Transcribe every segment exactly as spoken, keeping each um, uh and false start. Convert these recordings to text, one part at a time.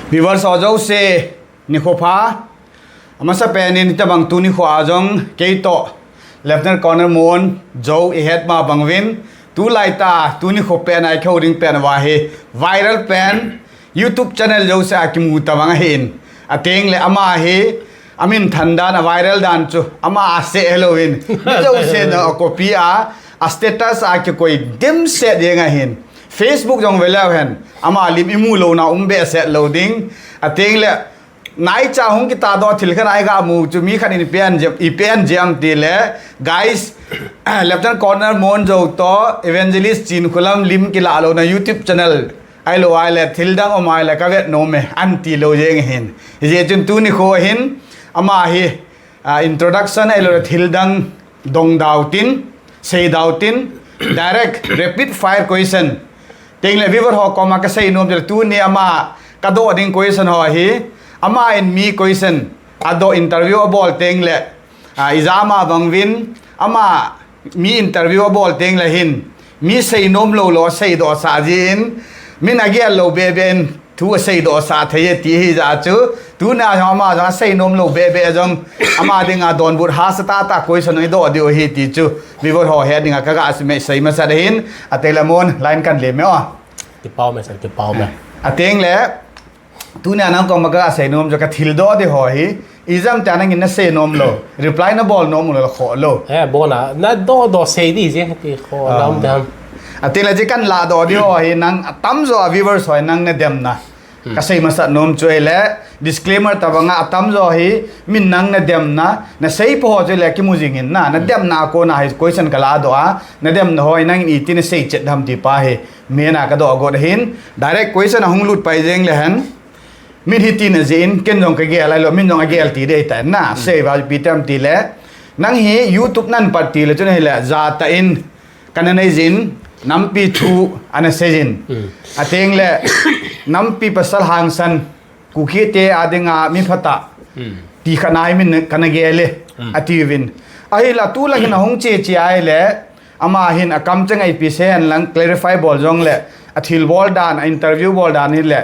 Viewers ho jouse, nikho pha. Amasa pen in hitabang tuni nikho a jong keitoh Lieutenant Colonel Mon Jou ihet ma bang uvin, tulai tah tuni nikho pen a ikihou ding pen uva hi viral pen YouTube channel jouse a kimu tabang ahin. Ateng le ama hi amin than dan, a viral dan chu ama a seh helou in, mi jouse in a copy a, a status a kikoi dimset jeng ahin. Facebook jong ve leu hen, ama lim imu louna um behseh lou ding. Ateng le naicha hung kitah doh thil khat a iga mu chu mi khat in ipi ahin jam, ipi ahin jam ti le, guys, Lieutenant Colonel Mon Jou toh Evangelist Chinkholam lim kilah louna YouTube channel ahilou ahile thil dang um ahile ka vet nom e, ahin ti lou jeng ahin. Hijeh chun tuni nikho hin ama hi, ah, introduction ahilou le thil dang dong dau tin, sei dau tin, direct rapid fire question. Teng le viewer ho koma ka sei nom chu le tuni ama ka doh ding question ho hi, ama in mi question a doh, interview a bol teng le, ah, ijat ma bang uvin, ama mi interview a bol teng le hin, mi sei nom lou lou a sei doh sah jin, min a gel lou bebe in thu a sei doh sah thei e ti hi jeh chu, tuna jong ama jong a sei nom lou bebe jong, ama ding a donbut hahsa tah tah question i doh diu ahi ti chu, viewer ho he ding a ka ga sei masa ahin, ateng le Mon line kan le me o. Kipah me sir, kipah me. Ateng le, tuni a nang koma ka sei nom chu ka thil doh ding ho hi, ijat a nang in na sei nom lou, reply na bol nom lou, kho lou. Eh, Bon a, na doh doh sei ding jeng ti kho, ah, na um dam. Ateng le chu kan ladoh ding ho hi nang atam jo a viewers ho nang na demna. Hmm. Ka sei masa nom chu ahile, disclaimer tabang a atam jo hi, min nang na demna, na sei po ho chu le kimu jing in na, na, hmm, demna a kona hi question ka ladoh a, na demna ho hi nang in iti na sei chet dam ti pa hi. Min a ka doh got ahin, direct question a hung lut pai jeng le hen. Min hiti na jeh in, ken jong ka gel ahilou, min jong a gel ti dei ta na, hmm, sei va ipi tem ti le. Nang hi YouTube nan pat ti le chun ahile, jat tah in, kana nei jin, nampi thu ana sei jin. Hmm. Ateng le, nampi pasal hangsan, Kuki te a ding a mi phatah. Hmm. Ti khat na hi min kana gel e, hmm, ati uvin. Ahile tulai hin a hung che che ahile, ama hin a kam chang a ipi sei hen lang clarify bol jong le, a thil bol dan, a interview bol dan hi le,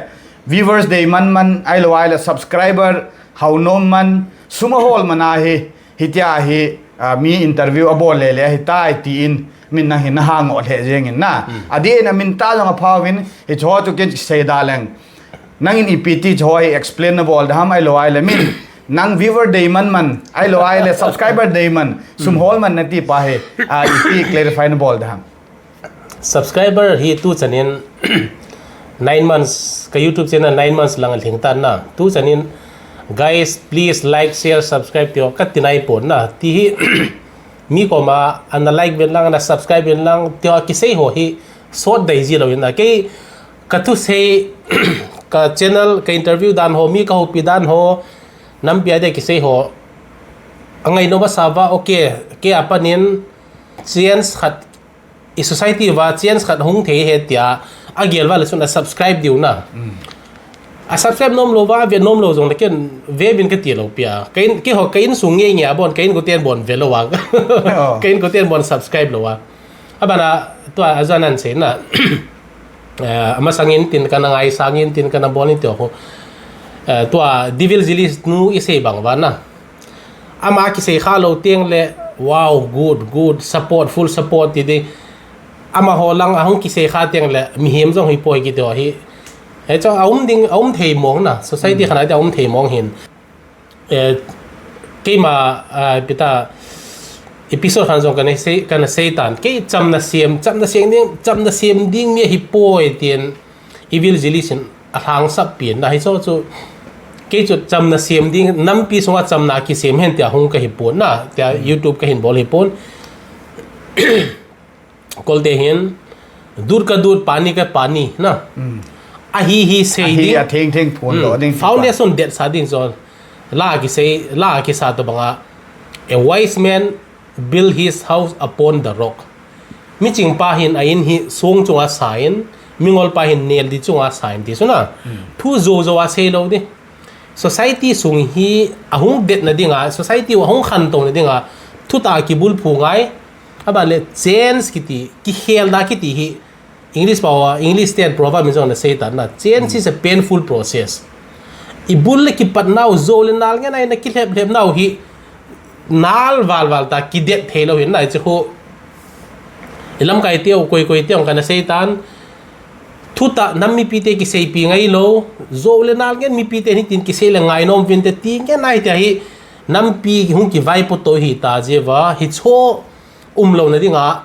viewers dei man man, ahilou ahile subscriber hao nom man, sum a hol man ahi, hitia hi, ah, mi interview a bol le le ahi tai ti in, min nang hin na ha ngoh lheh jeng in na. Hmm. Adeh in a min tah jong a pha uvin, hiche ho chu ken sei da leng. Nang in ipi ti chu ho hi explain na bol dam ahilou ahile min, nang viewer dei man man, ahilou ahile subscriber dei man, sum, hmm, hol man na ti pa hi, ah, ipi clarify na bol dam. Subscriber hi tu chan in nine months, ka YouTube channel nine months lang a lhing tan na. Tu chan in, "Guys, please like, share, subscribe," ti ho ka ti nai pon na. Ti hi, mi koma, ana like uvin lang, ana subscribe uvin lang, ti ho kisei ho hi, sot dei ji lou in na. Kei, ka thusei, ka channel, ka interview dan ho, mi ka houpi dan ho, nampi a dei kisei ho, a ngai nom asa uva, okay, kei a pat in, chance khat, i society uva chance khat hung thei ahi tia, a gel uva le chun a subscribe diu na. Mm. A subscribe nom lou uva, a ve nom lou jong le ken ve uvin ka ti lou pi a. Ka in, keiho, ka insung ngei ngei a bon, ka inkoten bon ve lou a. Oh. Ka inkoten bon subscribe lou a. Abana, tua a jan an sei na. Eh, amasang in tin kana ngaisang in tin kana bol in ti ho. Eh, tua Devil Zilis nu i sei bang uva na. Ama kisei kha lou teng le, wow, good, good, support, full support ti ding. Amaho lang a hung kisei kha teng le, mihem jong hi poi kiti ho hi. Hichu a um ding, a um thei mong na, society, hmm, khat a ding a um thei mong hin. Eh, keima, ah, ipi ta, episode khat jong kana sei, kana sei tan. Kei chamna sem, chamna sem ding, chamna sem ding mi hi poi tin. Devil Zilis in a lhangsap pi na hichu chu, kei chu chamna sem ding, nampi sunga chamna kisem hen tia hung ka hi pon na, tia, hmm, YouTube ka hin bol hi pon. Kolte hin, "Dud ka dud, pani ka pani," na. Hmm. Ahi hi sei, ahi ding. A theng theng phon, hmm, doh ding. Foundation det sa ding chu. La kisei, la kisa tobang a. "A wise man build his house upon the rock." Miching pa hin a in hi song chunga sa in, mingol pa hin neldi chunga sa in ti chu na. Hmm. Thu jou jou a sei lou ding. Society sung hi a hung det na ding a, society a hung khantou na ding a, thutah kibulphu ngai. Aban le change kiti, kikhel da kiti hi, English pao a, English ten proverb min jong na sei tan na. Change, hmm, is a painful process. I bul le kipat nau, jou le nal ngen a ina kilhep lhep nau hi nal val val ta kidet thei lou hin na, hiche khu. I lamkai teu, koi koi teu kana sei tan. Thutah nam mipi te kiseipi ngai lou, jou le nal ngen mipi te hitin kisei le ngai nom vin te ti ngen a hiti hi nampi hung kivaipo to hi ta jeh uva, hicho umlou na dinga,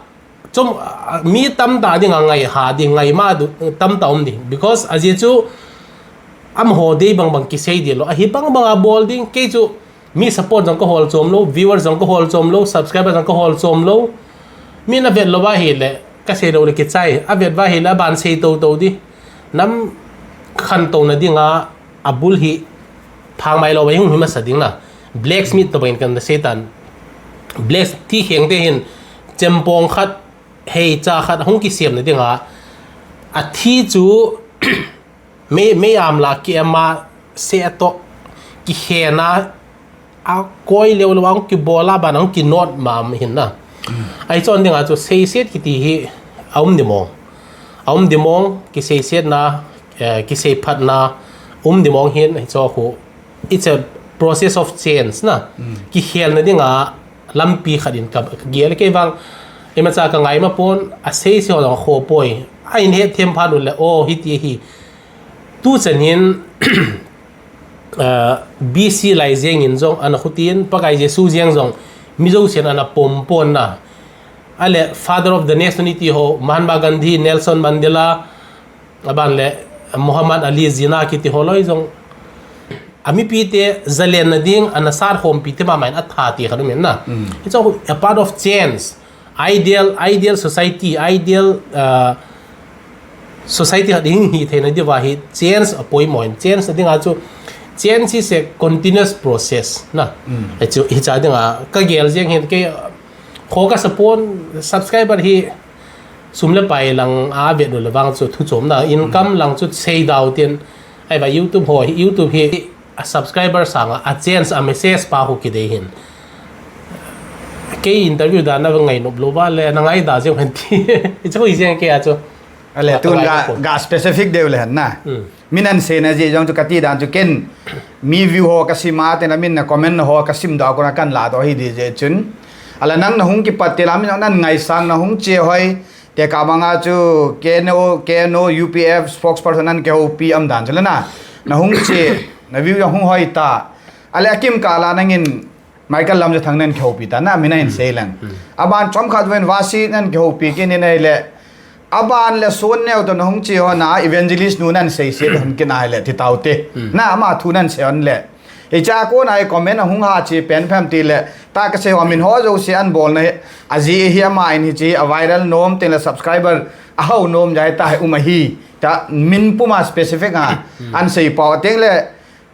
chom, ah, mi tamtah dinga ngai ha ding, ngai ma du, tamtah um ding. Because ajeh chu amaho dei bang bang kisei ding lou. Ahi bang bang a bol ding, kei chu mi support jong ka hol chom lou, viewers jong ka hol chom lou, subscriber jong ka hol chom lou. Mi na vet lou va hile, ka sei lou le kichai, a vet va hile, aban sei to to di. Nam khantou na dinga, a bul hi phang mai lou va hung hi masa ding na. Blacksmith to bangin kana sei tan. Black thi kheng te hin, chempong khat, hei cha khat hung kisem na dinga. A thi chu, mei, mei am la ki ama se to ki hena a koi leu leu ang ki bola ban ang ki not ma am hin na. Ai chon dinga chu seiset kiti hi a um di mong. A um di mong ki seiset na, eh, ki sei phat na um di mong hin ai cho khu. It's a process of change na. Ki khel na dinga lampi khat in ka, ka gel kei vang. Ima cha ka ngai ma pon a sei se ho dang kho poi. A in het them pha lu le o hiti hi. Tu chan hin, ah, B C lai jeng in jong ana khutin, Pakai Jesu jeng jong, mi jousen ana pom pon na. Ale Father of the Nation iti ho, Mahatma Gandhi, Nelson Mandela, aban le Muhammad Ali Jinnah kiti ho loi jong. A mipi te zalen na ding, ana sar khompi te ma mai a tha ti khat um in na. It's a, a part of change. Ideal, ideal society, ideal, uh, society khat hing hi theina diuva hi change a poimo in, change a dinga chu, change is a continuous process na. Hichu, hicha dinga ka gel jeng hin kei, kho ka support, subscriber hi sum le pai lang a vet lou le vang chu thu chom na, income lang chu sei dau tin, ai va YouTube ho, YouTube hi a subscriber sanga a change a message pa ho kidei hin. Kei interview dan na ngai nop lou va le na ngai da jeng hen ti. Hichu hi jeng kei a chu. Ale, tun ga, ga specific deu le hen na. Min an sei na ji jong chu kati dan chu ken mi view ho ka sim a, te na min na comment ho ka sim dau ko na kan la do hi di je chun. Ala nang na hung kipat te la min nan ngaisang na hung che hoi. Te ka manga chu K N O, K N O U P F spokesperson nan ke ho pi am dan chu le na. Na hung che, na view jong hung hoi ta. Ale akim ka la nangin Michael Lamjathang nan kihoupi ta na, min a hin sei lang. Aban chomkhat ven Vasi nan kihoupi kit in ahile. Aban le Sunneo to na hung chi ho na evangelist nu nan sei se hon kit na ahile ti tau te. Na ama thu nan sei hon le. Hicha kon a hi comment a hung ha chi pen phem ti le. Ta ka sei ho min ho jouse an bol na hi. Aji hi ama in hichi a viral nom tin le subscriber a hau nom jai ta hi um ahi. Ta min puma specific a an sei pau teng le.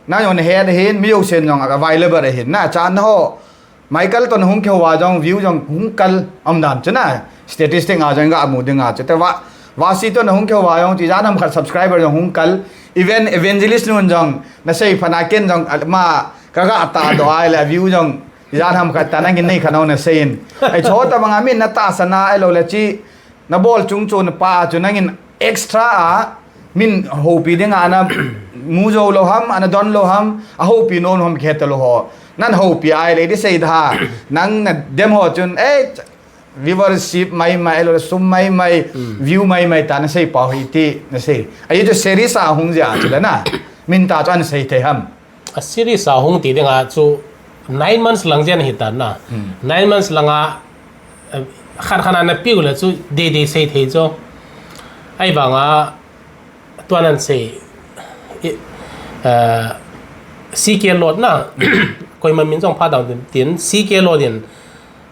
Na jong na het ahin, mi jousen jong available ahin. Na chan ho, Michael to na hung kihou va jong, view jong hung kal um dan chu na. Statistic a jong ga mu ding a chu. Te va, Vasi to na hung kihou va jong, ti jan ham khat subscriber jong hung kal. Even evangelist nun jong, na sei pha na ken jong, ma, ka ga ta do ai le view jong, ti jan ham khat ta na ngin nei kha no na sei in. Ai cho ta bang a min na ta sa na ai lo le chi, na bol chung chu na pa chu nangin extra a min houpi ding a na mu jou lou ham, ana don lou ham, a houpi nom ham khe ta lou ho. Nan houpi ai le di sei da. Nang na dem ho chun, eh, viewership mai mai, lo sum mai mai, view mai mai ta na sei pau hi ti na sei. Ai chu series a hung ja chu le na. Min ta chu an sei thei ham. A series a hung ti ding a chu nine months lang jen hi ta na. Nine months lang a, eh, khat khat a na piu le chu dei dei sei thei chu. Ai vang a tuan an sei, eh, C K Lord na, koima min jong pha dau tin, C K Lord in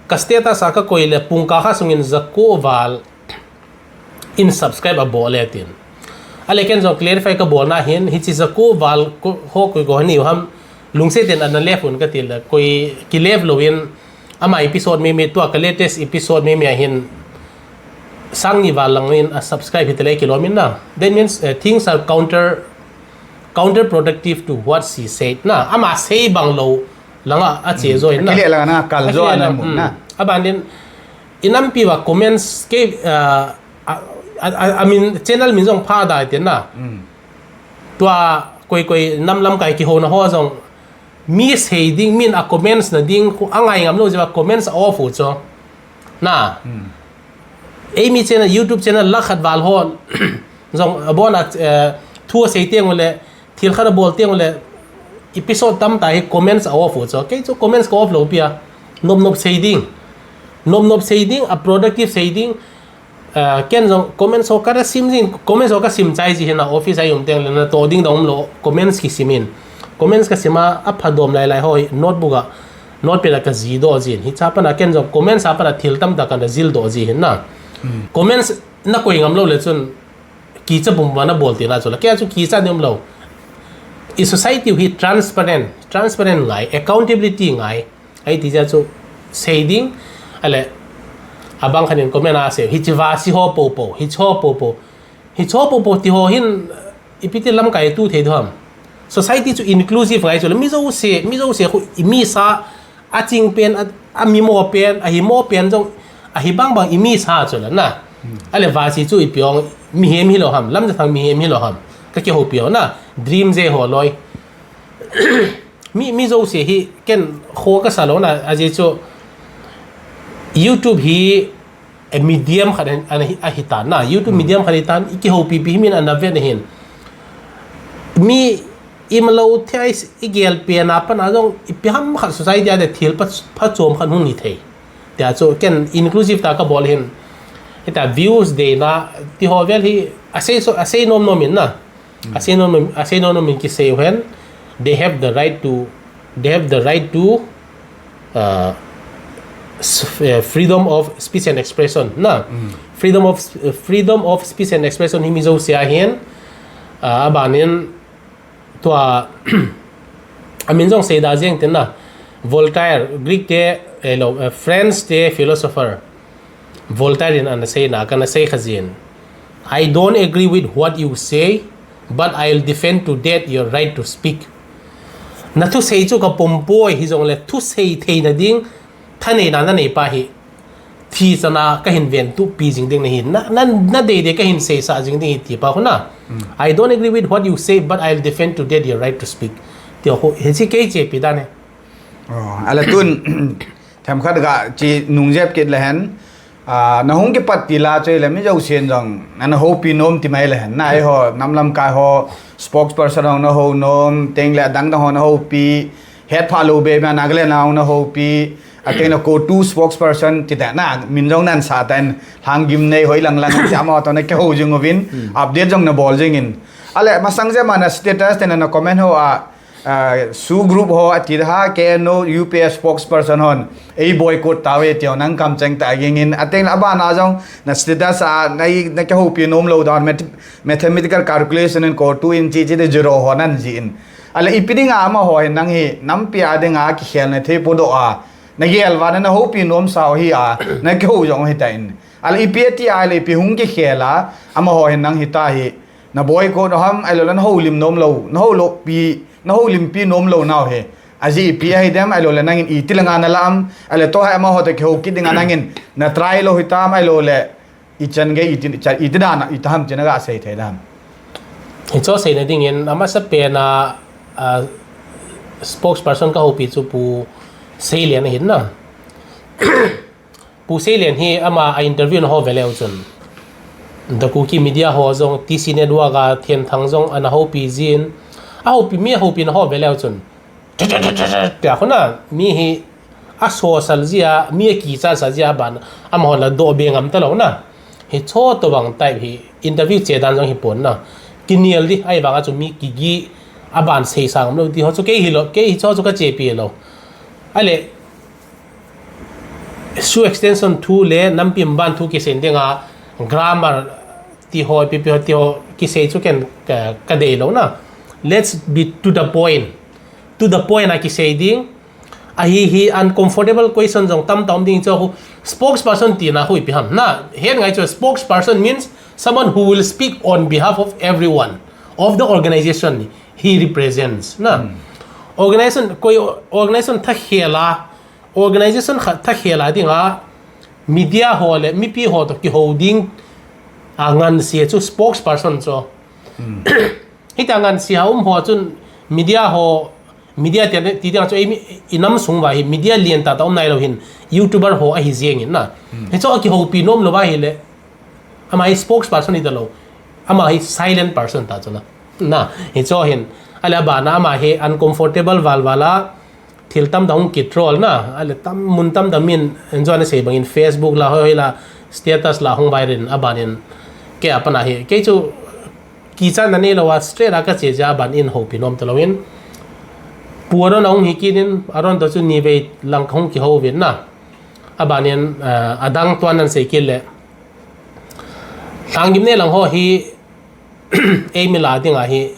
ka status a ka koi le pung ka kha sungin jako val in subscribe a bol le tin. A le ken jong clarify ka bol na hin, hichi jako val ko, ho koi ko ni ham, lungse tin ana left un ka ti le, koi ki left lou in, ama episode mi mi tua ka latest episode mi mi a hin, sang ni val lang in a subscribe hi te le kilom in na. That means, eh, things are counter, counterproductive to what she said na. Ama sei bang lou lang a, a che jo in na. Kile lang na, kal jo na mun na. Aban din, i nampi va comments ke, ah, a, a, a, a min, channel min jong pha dai tin na. Tua koi koi nam lamkai kihouna ho jong, mi sei ding, min a comments na ding, khu angai ngam lou jeh a comments a off u chu. Na. Eimi channel, YouTube channel lakh khat val ho jong abon a, eh, thu asei teng ule, thil khat abol teng ule, episode tamtah hi comments a off u chu. Kei chu comments ka off lou pi a. Nop nop sei ding. Nop nop sei ding, a productive sei ding. Ah, ken jong comments ho ka sim jing, comments ho ka sim chai ji hin a, office a i um teng le natoh ding dang um lou, comments kisim in. Comments ka sim a, apha dom lai lai ho hi notebook a, notepad a ka jih doh jin. Hiche a pat a ken jong comments a pat a thil tamtah kana jil doh ji hin na. Comments na koi ngam lou le chun, kicha pum vana bol tina chu la. Kei a chu kicha ding um lou. I society hi transparent, transparent ngai, accountability ngai. Ahi ti jeh a chu sei ding, ale, abang khat in comment a sei, hiche vasi ho popo, hiche ho popo, hiche ho popo ti ho hin, ipi ti lamkai tu thei ding ham. Society chu inclusive ngai chu la, mi jouse, mi jouse khu, i mi sa, aching pen, a, ami mo pen, ahi mo pen jong, ahi bang bang i mi sa chu la na. Ale vasi chu ipi ong, mihem hilou ham, lamjathang mihem hilou ham. Ka kihoupi ho na, dream je ho loi. Mi, mi jouse hi ken kho ka sa lou na, ajeh chu YouTube hi a medium khat ahi, ahi tan na, YouTube medium khat ahi tan, i kihoupi pi hi min ana vet na hin. Mi i malou thei i gel pen a pat a jong ipi ham khat society a de thil pha, phachom khat hung hi thei. Tia chu ken inclusive tah ka bol hin. Hita views deina ti ho vel hi asei so, asei nom nom in na. Asei nom nom, asei nom nom in kisei u hen, they have the right to, they have the right to, uh, s-, uh, freedom of speech and expression na. Freedom of s-, uh, freedom of speech and expression hi mi jouse a hin, uh, aban in tua, amin jong sei da jeng tin na. Voltaire, Greek te, eh, lo, eh, French te philosopher. Voltaire in ana sei na, kana sei kha jin. "I don't agree with what you say, but I'll defend to death your right to speak." Na thusei chu ka pom poi, hijongle thusei theina ding, thaneina na nei pa hi, thi chana ka hin ven tup pi jing ding nahi, na, na, na dei dei ka hin seisah jing ding hi ti pa khu na. "I don't agree with what you say, but I'll defend to death your right to speak." Ti khu, hiche kei chepi dan e. Oh, ale tun, themkhat ga chi nung jep kit le hen. Ah, na hung kipat ti la chu le mi jousen jong, na, na houpi nom ti mai le hen. Na eiho, nam lamkai ho, spokesperson ho na hou nom, teng le adang dang ho na houpi, het pha lou be ma Nagaland ho na houpi, ateng na CoTU spokesperson ti ta na, min jong nan sa tan, Lhanggimnei hoi lang lang, ti amaho to na kihou jing uvin, update jong na bol jing in. Ale, masang jep ma na status te na, na comment ho a, Ah, SoO group ho ati ha, K N O U P S spokesperson hon, "Ei boycott tauve," ti ho nang kam cheng ta ging in, ateng le abana jong, na status a, na i, na kihoupi nom lou dan, math-, mathematical calculation in CoTU in chi chi te zero ho nan ji in. Ale ipi dinga amaho hin nang hi, nampi a dinga kikhelna thei podoh a, na gel uva na, na houpi nom sau hi a, na kihou jong hi ta in. Ale ipi ati a, ale ipi hung kikhel a, amaho hin nang hi ta hi, na boycott u ham, ahilou le na houlim nom lou, na houlopi, na houlimpi nom lou nau hi. Ajeh ipi ahi dem, ahilou le nangin iti langa na la am, ahilou le tua hi amaho to kihou kit dinga nangin na try lou hitam, ahilou le ichan gei iti, iti dan a, iti ham ti na ga sei thei dem. Hiche seina dingin, amasa pen a, a, spokesperson ka houpi chu Pu Seilian ahin na. Pu Seilian hi ama a interview na ho ve leu chun, The Kuki Media ho jong, T C Network a Thenthang jong ana houpi jin. A houpi, mi a houpi na ho ve leu chun, tia khu na, mi hi a social jia, mi a kicha sa jia ban, amaho la doh be ngam ta lou na. Hiche tobang type hi interview che dan jong hi pon na. Kinel di, ahivang a chu mi kigi a ban seisa ngam lou di ho chu kei hilou, kei hiche chu ka chepi lou. Ale, SoO extension thu le nampi maban thu kisei dinga grammar ti ho, P P ho ti ho kisei chu ken ka, ka dei lou na. Let's be to the point. To the point a kisei ding. Ahi hi uncomfortable question jong tam tam ding chu khu spokesperson tina khu ipi ham. Na, het ngai chu spokesperson means someone who will speak on behalf of everyone, of the organization he represents. Na. Organization, koi organization thakhel a, organization khat thakhel a dinga, media ho le mipi ho to kihou ding a ngansia chu spokesperson chu. Hita ngan si ha um ho chun media ho, media ti, ti tiang chu ei mi, i nam sung va hi media lian tata um nai lo hin, YouTuber ho ahi ziang in na. Hi chu a kihoupi nom lo va hi le, ama hi spokesperson hi ta lo. Ama hi silent person ta chu na. Na, hi chu hin, a le ba na ama hi uncomfortable val val a, thil tam dang hung kitrol na, a le tam mun tam dang min, en chu ana sei bangin Facebook la, hoi hoi la, status la hung viral in, a ban in, ke a pana hi, ke chu, kichat na nei lo a, straight a ka che ja ban in houpi nom ta lo in. Pu Aron a hung hi kit in, Aron to chu ni vei lang ka hung kihou vin na. A ban in, eh, a dang tuan nan sei kit le. Lhanggimnei lang ho hi, ei mi la ding a hi,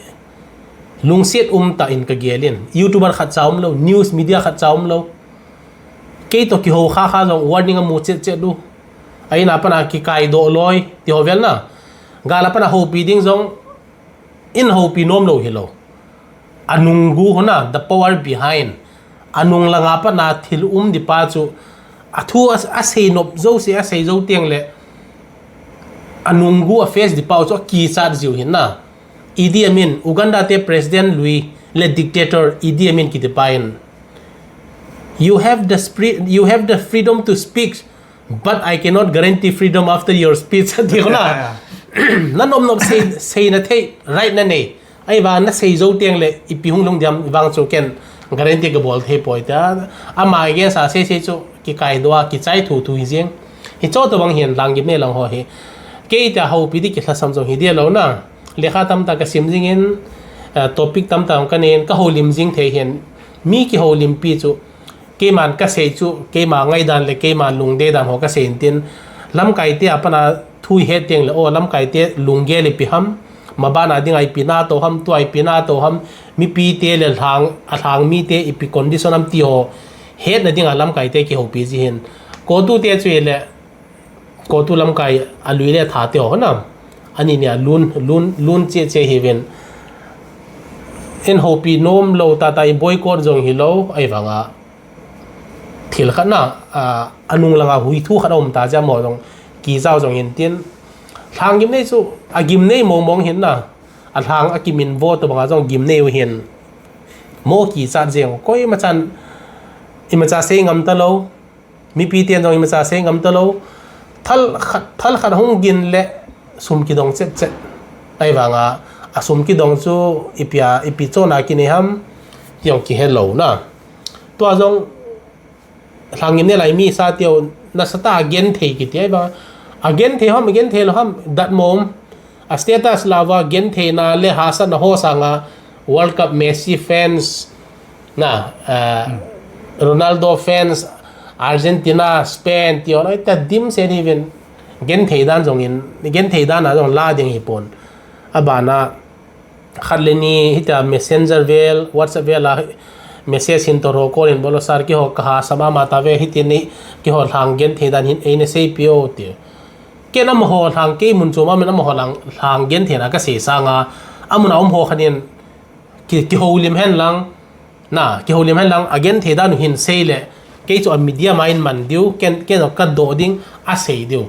lungsiat um ta in ka gel in. YouTuber khat cha um lo, news media khat cha um lo. Kei to kihou kha kha jong warning a mu chet chet du. A in a pana kikai do loi, ti ho vel na. Gal a pana houpi ding jong, in houpi nom lo hi lo. A nung gu ho na, the power behind. A nung langa pana thil um di pa chu, a thu a, a sei nop zo se, a sei zo tiang le, a nung gu a face di pa chu a kichat jiu hin na. Idi Amin, Uganda te president lui le dictator Idi Amin kiti pa in. You have the spirit, you have the freedom to speak, but I cannot guarantee freedom after your speech. Ti ko na. Na nom nom sei, sei na thei, right na nei. Ai vang na sei zo tiang le, ipi hung lung diam vang chu ken guarantee ka bol thei poi ta. Ama against a sei sei chu, kikai do a, kichai thu thu hi jeng. Hi cho to bang hian Lhanggimnei lang ho hi. Kei ta houpi di kilhasam jong hi dia lo na. Lekha tam ta ka sim jing in, eh, topic tam ta ka nei in, ka houlim jing thei hian. Mi kihoulimpi chu, keiman ka sei chu, keima ngaidan le keima lungdei dan ho ka sei in tin, lamkai te a pana thu i het tiang le, o, lamkai te lunggel ipi ham, ma bana ding a ipi na to ham, tua ipi na to ham, mipi te le lhang, a lhang mi te ipi condition am ti ho, het na ding a lamkai te kihoupi ji hin. Ko tu te chu i le, ko tu lamkai a lui le tha te ho na. Ani nia lun, lun, lun che che hi vin. En houpi nom lo ta ta i boycott jong hi lo, ai vanga. Thil khat na, a, a nung langa hui thu khat a um ta jia mo jong, ki zau jong hin tin. Lhanggimnei chu, a gimnei mong mong hin na. A lhang a kimin vo to banga jong gimnei u hin. Mo kichat jeng, koima chan, imacha sei ngam ta lo. Mipi tian jong imacha sei ngam ta lo. Thal khat, thal khat hung gin le sum kidong chet chet. Ai vanga, a sum kidong chu ipi a, ipi chona kinei ham, ti jong kihe lo na. Tua jong, Lhanggimnei lai mi sa tio, nasatah a genthei kiti ai vanga. A genthei ham, a genthei lo ham, dat mom. A status la va genthei na le hahsatna ho sanga World Cup Messi fans na, eh, Ronaldo fans, Argentina, Spain, ti ho lai ta dim se ni vin genthei dan jong in, genthei dan a jong la ding hi pon. A bana khat le ni hita Messenger vel, WhatsApp vel a message hin to ro call in bolo sar ki ho ka hahsa mama ta ve hiti ni ki ho lhang genthei dan hin ei na sei pio ti. Ken amaho lhang kei mun chu ma min amaho lhang, lhang genthei na ka sei sanga, amun a um ho khan in ki, kihoulim hen lang, na, kihoulim hen lang, a genthei dan u hin sei le, kei chu a media ma in man diu, ken, ken ka do ding, a sei diu.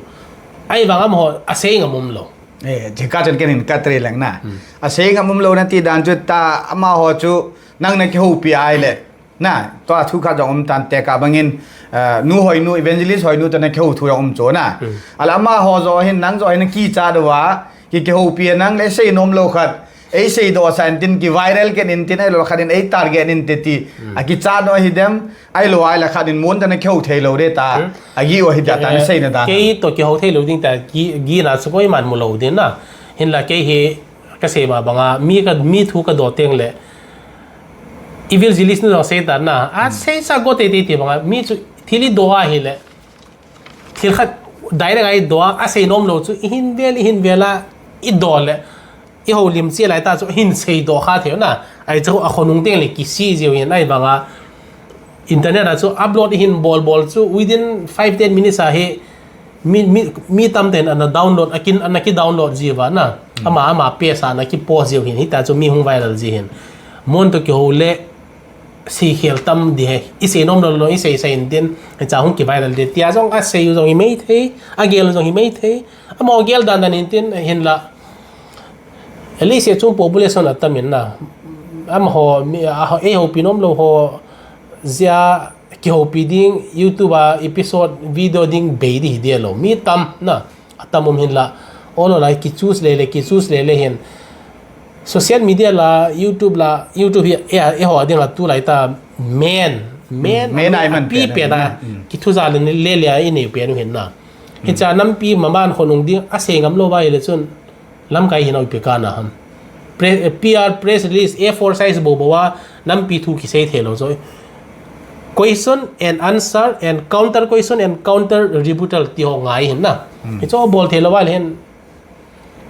Ai vang amaho, a sei ngam um lo. Eh, jika chun ken in ka tre leng na. A sei ngam um lo na ti dan chu ta, amaho chu, nang na kihoupi ai le. Na, tua thu khat jong um tan te ka bangin, eh, nu hoi nu, evangelist hoi nu te na kihou thu jong um chu na. Ala amaho jo hin, nang jo hin kicha do va, ki kihoupi nang le sei nom lo khat. Ei sei do sa in tin ki viral ken in tin ai lo khat in ei target in te ti. A kicha do hi dem, ai lo ai la khat in mun ta na kihou thei lo de ta. A gi o hi da ta na sei na da. Kei to kihou thei lo ding ta, gi, gi na chu koiman mu lo din na. Hin la kei hi ka sei ma banga, mi ka, mi thu ka do teng le. Evangelist nu jong sei ta na. A sei sa go te te te banga, mi chu thil i do a hi le. Thil khat direct a i do a, a sei nom lo chu, i hin vel, i hin vel a, i do le, i houlim chi lai ta chu, hin sei do kha thei na. Ai chu a khonung teng le kisi jiu hin ai vanga. Internet a chu upload i hin bol bol chu, within five, ten minutes a hi, mi, mi, mi tam ten ana download, a kin, ana ki download ji va na. Ama, ama page a ana ki post jiu hin, hita chu mi hung viral ji hin. Mon to kihou le, sei khel tam di he. I sei nom lo lo, i sei sei in tin, cha hung ki viral di. Tia jong a sei u jong hi mei thei, a gel u jong hi mei thei. Amaho gel dan dan in tin, hin la. At least hiche chung population atam in na. Amaho, mi, a, eiho pi nom lou ho, jia kihoupi ding, YouTube a episode video ding bei di hi dia lou. Mi tam na, atam um hin la. Olo lai ki choose le le, ki choose le le hin. Social media la, YouTube la, YouTube hi, e, eiho ding a tulai ta main, main, main ai man pi pen, pen na. Ki thu ja le le le a i nei pen u hin na. Hicha nampi maman khonung ding, a sei ngam lou vai le chun. Lamkai hin a ipi kana ham. Pre-, eh, P R press release, A four size bo bo a, nampi thu kisei thei lou choi. Question and answer and counter question and counter rebuttal ti ho ngai hin na. Hicho bol thei lou vai le hin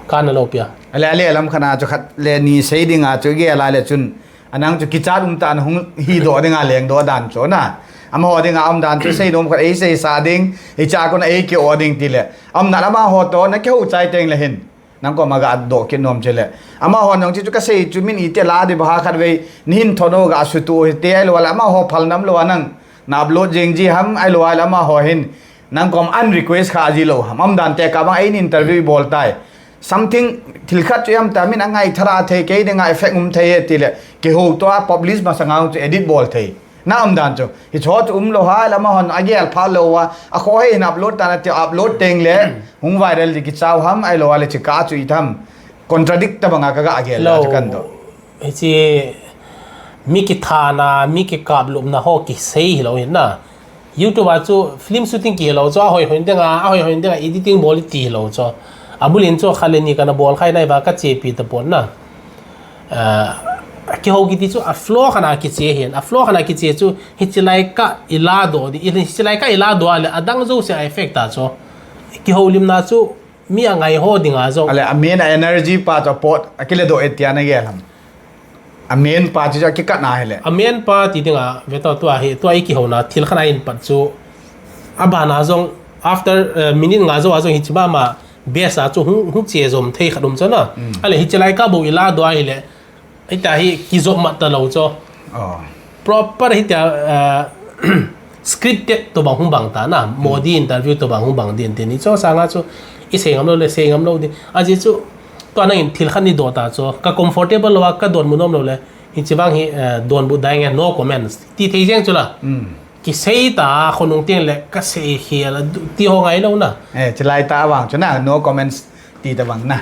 kana lou pia. Ale, ale, lam khana chu khat le ni sei ding a chu ge la le chun. Anang chu kichat um ta na hung hi do ding a leng do dan chu na. Amaho ding a um dan chu sei nom khat ei sei sa ding, ei cha ko na ei ki o ding ti le. Am na amaho to na ki ho chai teng le hin. Nang ko ma ga do ki nom che le. Amaho nong chi chu ka sei chu min i te la di ba ha khat vei, ni hin thono ga su tu hi te ai lo la amaho phal nam lo anang. Na upload jing ji ham ai lo ai la amaho hin. Nang kom an request kha ji lou ham. Am dan te ka bang ei interview bol tai. Something thil khat chu yam ta min a ngai thara thei kei ding a effect um thei e ti le. Ki ho to a publish ma sanga chu edit bol thei. Na um dan chu. Hicho chu um lou ha la amaho a gel pha lou a. A kho hei hin upload ta na ti upload teng le. Hung viral di ki chau ham ai lo a le chi ka chu i tham. Contradict ta banga ka ga gel la chu kan do. Hichi mi kithana, mi kikaplupna ho kisei hilou hin na. YouTube a chu film shooting ki hilou chu, a hoi hoi ding a, a hoi hoi ding a, editing bol ti hilou chu. A bulin chu khat le ni kana bol khai nai va ka chepi ta pon na. Ah, kihou kiti chu a flow khana kiche hin, a flow khana kiche chu hichi lai ka i la do di, hichi lai ka i la do a le adang jouse a effect ta chu. Kihoulimna chu mi a ngai ho ding a jong. Ale, a main a energy pa chu pot, a kile do e tia na gel ham. A main pa chu chu a kikat na hi le. A main pa ti ding a, ve to tua hi, tua i kihouna, thil khat a in pat chu. A bana jong, after, eh, minute nga jong a jong hichi mama, base a chu hung, hung che jom thei khat um chu na. Ale, hichi lai ka bo i la do a hi le. Hita hi kijop mat ta lou chu. Oh. Proper hita, ah, scripted to bang hung bang ta na. Modi interview to bang hung bang din tin. Ni chu sanga chu i sei ngam lou le sei ngam lou din. A ji chu tua nangin thil khat ni do ta chu. Ka comfortable lou a ka don mu nom lou le. Hichi vang hi, eh, don bu dai nge no comments. Ti thei jeng chu la. Kisei ta khonung teng le ka sei hial a du-, ti ho ngai lou na. Eh, chilai ta vang chu na, no comments ti ta vang na.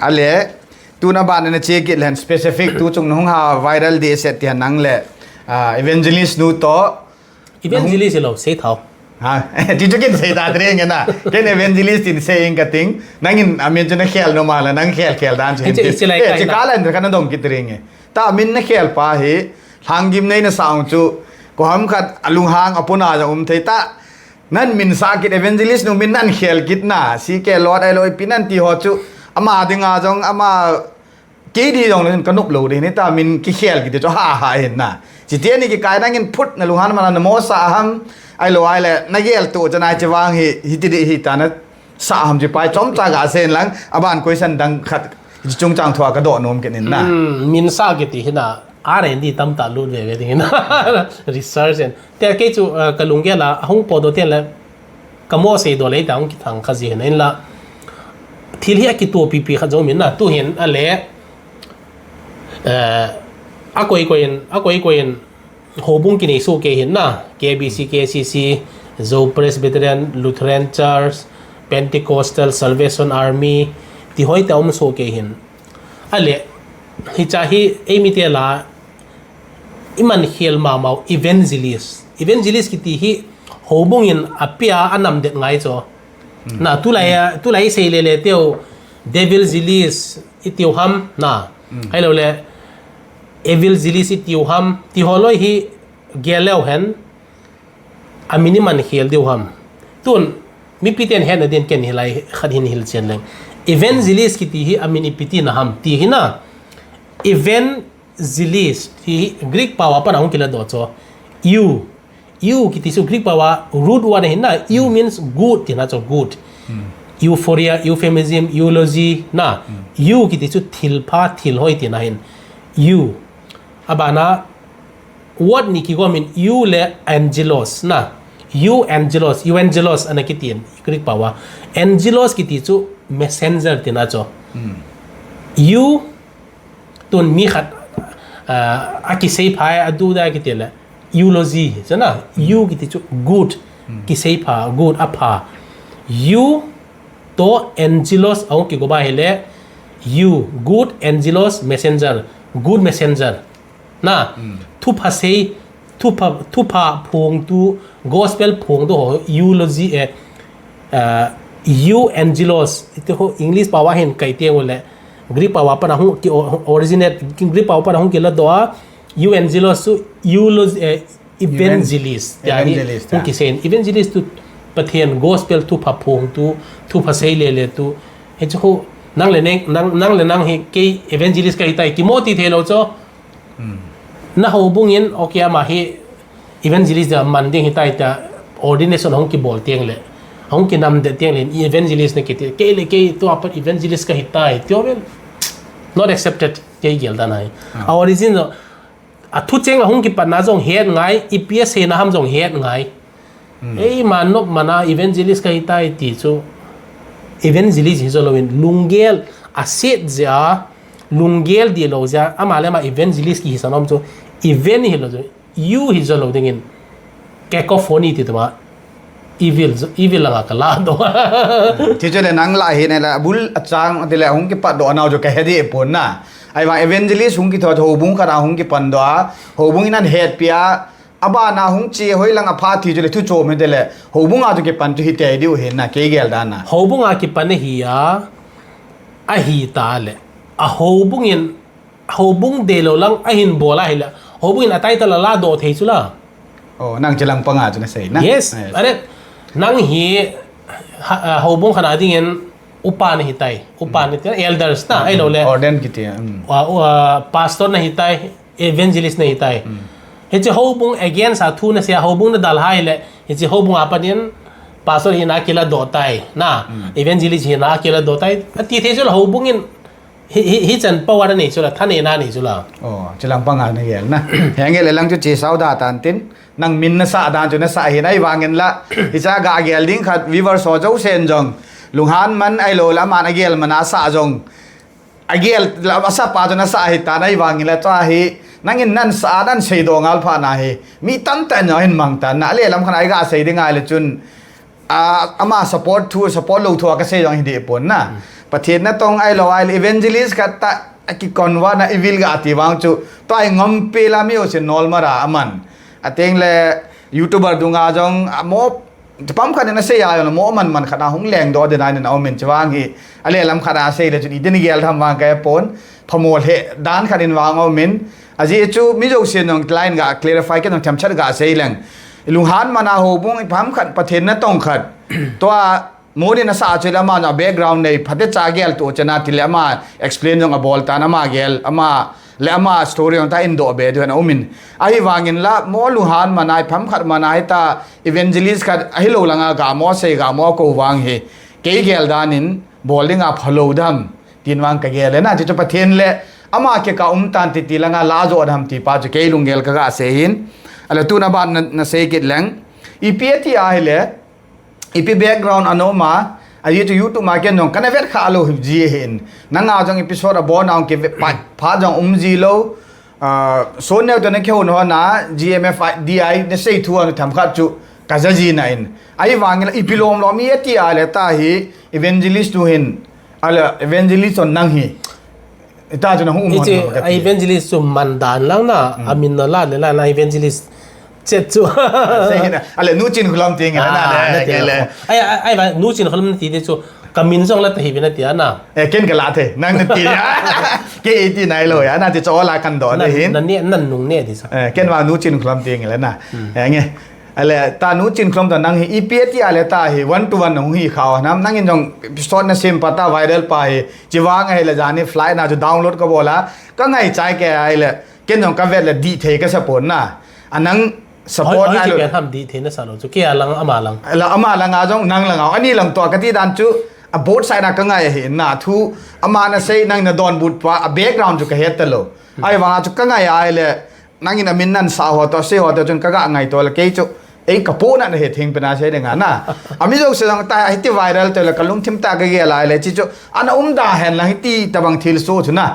Ale, Tuna ban na che kit len specific tu chung nung ha viral di set ti nang le, ah, evangelist nu to. Evangelist lo, sei thau. Ha, ti chu kin sei ta tre nge na. Ken evangelist in sei ing ka ting. Nangin amin chu na khel no ma la, nang khel khel dan chu. Hichu hin ti. Hichi lai Eh, kai chi na. Ka lan ka na dong kit ring nge. Ta min na khel pa hi, lhang gim nei na saung chu, ko ham khat alung hang apuna ja um thei ta. Nan min sa kit evangelist nu min nan khel kit na, si ke lot ai loi pi nan ti ho chu, ama dinga jong, ama kei di jong le ka nop lou di ni ta min ki khel kit chu ha ha hin na. Chi ti ni ki kai nangin phut na lunghan ma na mo sa ham, ai lo ai le, na gel tu chana chi vang hi, hi ti di hi ta na sa ham chi pai chom cha ga sen lang, aban question dang khat, chi chung chang thua ka do nom kit nin na. Hmm, min sa kit ti hi na. R and D tam ta lut ve ve ding in. Research and. Te kei chu, uh, ka lunggel a, ahung po do ten le, ka mo sei do le ta hung kithang kha ji hin la. Thil hi a kitup pipi kha jo min na, tu hin a le, uh, a koi koi in, a koi koi in, houbung kinei so ke hin na, K B C, K C C, Zo Presbyterian, Lutheran Church, Pentecostal, Salvation Army, ti hoi te um so ke hin. A le, hi cha hi, ei mi te la, i man khel ma mau evangelist. Evangelist kiti hi, houbung in a pia a nam det ngai cho. Na, tu lai, tu lai sei le le teu, devil zealous i tiu ham, na. Hai lo le, evil zealous i tiu ham, ti ho loi hi, gel leu hen, a min i man khel diu ham. Tun, mipi ten hetna din ken hilai khat hin hil chen leng. Evangelist kiti hi a min ipi ti na ham ti hi na. Evangelist hi Greek pau a pan a hung kila do cho. Eu. Eu kiti chu Greek pau a root word hi na. Eu means good ti na cho good. Euphoria, euphemism, eulogy na. Eu kiti chu thil pha, thil hoi ti na hin. Eu. Abana word ni kigom in eu le angelos na. Eu angelos, euangelos ana kiti in Greek pau a. Angelos kiti chu messenger ti na cho. You, tun mi khat, ah, a kisei pha, a du da kiti le, eulogy, chana, you kiti chu good, kisei pha, good, a pha. You to angelos, a hung kigo ba hile, you, good angelos messenger, good messenger. Na, thupha sei, thupha, thupha phongtu, gospel phongtu ho, eulogy, eh, uh, euangelos, iti ho English pawa hin kai tiang le, Greek pawa pana hung ki o-, originate, Greek pawa pana hung kila doa, euangelos chu eulogy, eh, evangelist. Tia hi evangelist, hung kisein, evangelist tu Pathen gospel thupha phongtu, thupha sei lele tu. Hichu ho, nang le nang, nang, nang le nang hi kei evangelist kahitai, kimo ti thei lo cho. Na houbung in, okay, ama hi evangelist da man ding hitai ta ordination hung kibol tiang le, hung kinam de tiang le, evangelist na kiti, kei le kei tua pat evangelist kahitai, tio vel. Not accepted, kei gel da nai. A origin, a thu cheng a hung kipan na jong het ngai, ipi a sei na ham jong het ngai. Ei, man nop mana evangelist kahitai ti chu. Evangelist hi jolo in lunggel a set jia, lunggel di lo jia, ama le ama evangelist kihi sanom chu. Event hi lo chu. You hi jolo dingin. Cacophony ti tuma. Evil, evil langa kala do. Ti chu le nang la hi ne la bul a chang ti le hung kipat do nau chu kahe di pon na. Ahivang evangelist hung kitho houbung khat a hung kipan do a. Houbung in ahet pia. Abana hung che hoi lang a pha ti chu le thu chom hi te le, houbung a chu kipan chu hi te diu hin na, kei gel dan na. Houbung a kipan hi a, ahi ta le. A houbung in, houbung de lo lang, a hin bol a hi le. Houbung in a title a la do thei chu la. Oh, nang chilang panga chu na sei na. Yes. Are, nang hi, ha, a, houbung khat a dingin, upa na hitai. Upa na hitai, elders na, ai lo le. Ordain kiti, mm. Wa, wa, pastor na hitai. Evangelist na hitai. Hiche houbung against a thu na sei a houbung na dal hai le, hiche houbung a panin pastor hi na kila do tai, na, evangelist hi na kila do tai, ati thei chu la houbung in hi, hi, hi chan power nei chu la, thanei na nei chu la. Oh, chilang panga na gel na. Henge le lang chu che sau da tan tin, nang min na sa dan chu na sa hi nai vangin la, hicha ga gel ding khat viewer so jo sen jong, lunghan man ai lo la man a gel mana sa jong. A gel, la, a sapa chu na sa hi ta na hi vangin la tua hi, nangin nan sa, nan sei do ngal pha na hi. Mi tam ta nyo hin mang ta, na le lam khan ai ga sei ding ai le chun, a, ama support thu, support lo thu a ka sei jong hi de pon na. Pathen na tong ai lo ai le evangelist ka ta, a ki kon wa na evil ga ti vang chu, tua hi ngom pe la mi o sin nol mara aman. A teng le YouTuber dunga jong, a mo Pam khat in a sei a, mo man man khat a hung leng do den a nin a um in chuvang hi. A le lam khat a sei le chun i tin gel tham vang ka pon. Phamol he dan khat in vang um in. A ji chu mi jo sin nong line ga clarify ke nong themchat ga sei leng. I lunghan man a houbung i pam khat Pathen na tong khat. Tua mo ni na sa chu le ama na background nei phate cha gel tu chena ti le ama explain jong a bol ta na ma gel ama le ama story jong ta in do be du na um in. Ahi vangin la mo lunghan man a i pam khat man a hi ta Evangelist khat ahilou langa gamo sei gamo ko vang hi. Kei gel danin bol dinga phalo dam. Tin vang ka gel le na chu Pathen le ama ke ka um tan ti ti langa la jo dam ti pa chu kei lunggel ka ga sei hin. Ala tuna ban na, na sei kit leng. Ipi ati ahile. Ipi background anoma. Ahi chu YouTube ma ken jong kana vet kha lo hi ji hin. Nanga jong episode abon ang ke vet pa, pa jong um ji lo. Ah, so neo to na keu no na G M F D I na sei thu anu tham khat chu ka ja ji na in. Ahi vang la ipi lom lom i ati a le ta hi evangelist tu hin. Ala evangelist on nang hi. Ita chu na hu um. Ichi evangelist chu man dan lang na amin na la le la na evangelist chet chu. Sei na. Ale nu chin khulam ting na le. Ai ai ai nu chin khulam ti de chu. Ka min jong la ta hi vin a tia na. Eh, ken ka la the, nang na ti ya. Ke iti nai lo ya, na ti cho la kan do na hin. Na ne, na nung ne ti sa. Eh, ken wa nu chin khulam ti nge le na. Eh, nge. Ale, ta nu chin khulam ta nang hi, ipi ati ale ta hi, one to one hung hi khaw nam, nang in jong episode na sim pa ta viral pa hi, chi wa ngai le jani flight na chu download ka bola, ka ngai chai ke ai le, ken jong ka vet le di thei ka sa pon na. A nang support ai lo. Oi, oi, ham di thei na sa lo chu, ke a lang ama lang. La ama lang a jong nang lang a, ani lang to ka ti dan chu, a both side na ka ngai hi na thu, ama na sei nang na don but pa, a background chu ka het ta lo. Ai vang a chu ka ngai ai le, nang in a min nan sa ho to, sei ho to chun ka ga ngai to le, kei chu, Ei, ka pona na he thing pena se ding a na. Ami jouse jong ta hiti viral te le ka lungthim ta ka gel a le chi chu. Ana um da hen lang hiti tabang thil so chu na.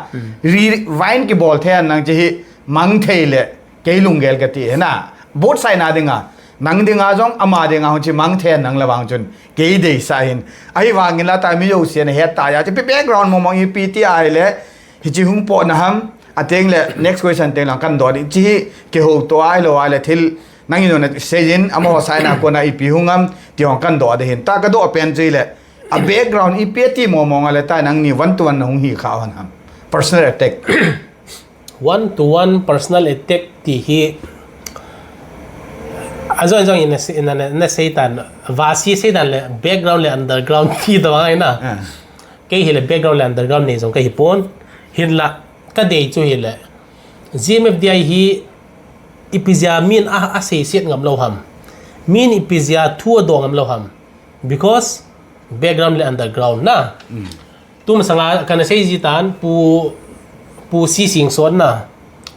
Rewind kibol thei hen lang chi hi mang thei le kei lunggel ka ti he na. Both side na ding a. Nang ding a jong ama ding a hung chi mang thei hen lang le vang chun. Kei deisah hin. Ahivangin la ta mi jouse na he ta ya chi pi background mong mong ipi ti a le. Hichi hung potna ham, ateng le next question teng lang kan doh ding. Chi hi kihouto a ahilou a le thil nangin seijin amaho side na kona ipi hung ham, ti hung kan doh ding hin. Ta ka doh pen chu le, a background ipi ati mong mong a le ta nangni one to one na hung hi kha hon ham. Personal attack. One to one personal attack ti hi. Ajong jong in na se, na, na, na seitan, vasi seitan le background le underground ti doh ai na. Kei hi le background le underground nei jong ka hi pon. Hinla, ka dei chu hi le. G M F D I hi ipi jeh a min a, a seiset ngam lou ham. Min ipi jeh a thu a doh ngam lou ham. Because background le underground na. Tu masanga kana sei ji tan pu, pu C Singson na.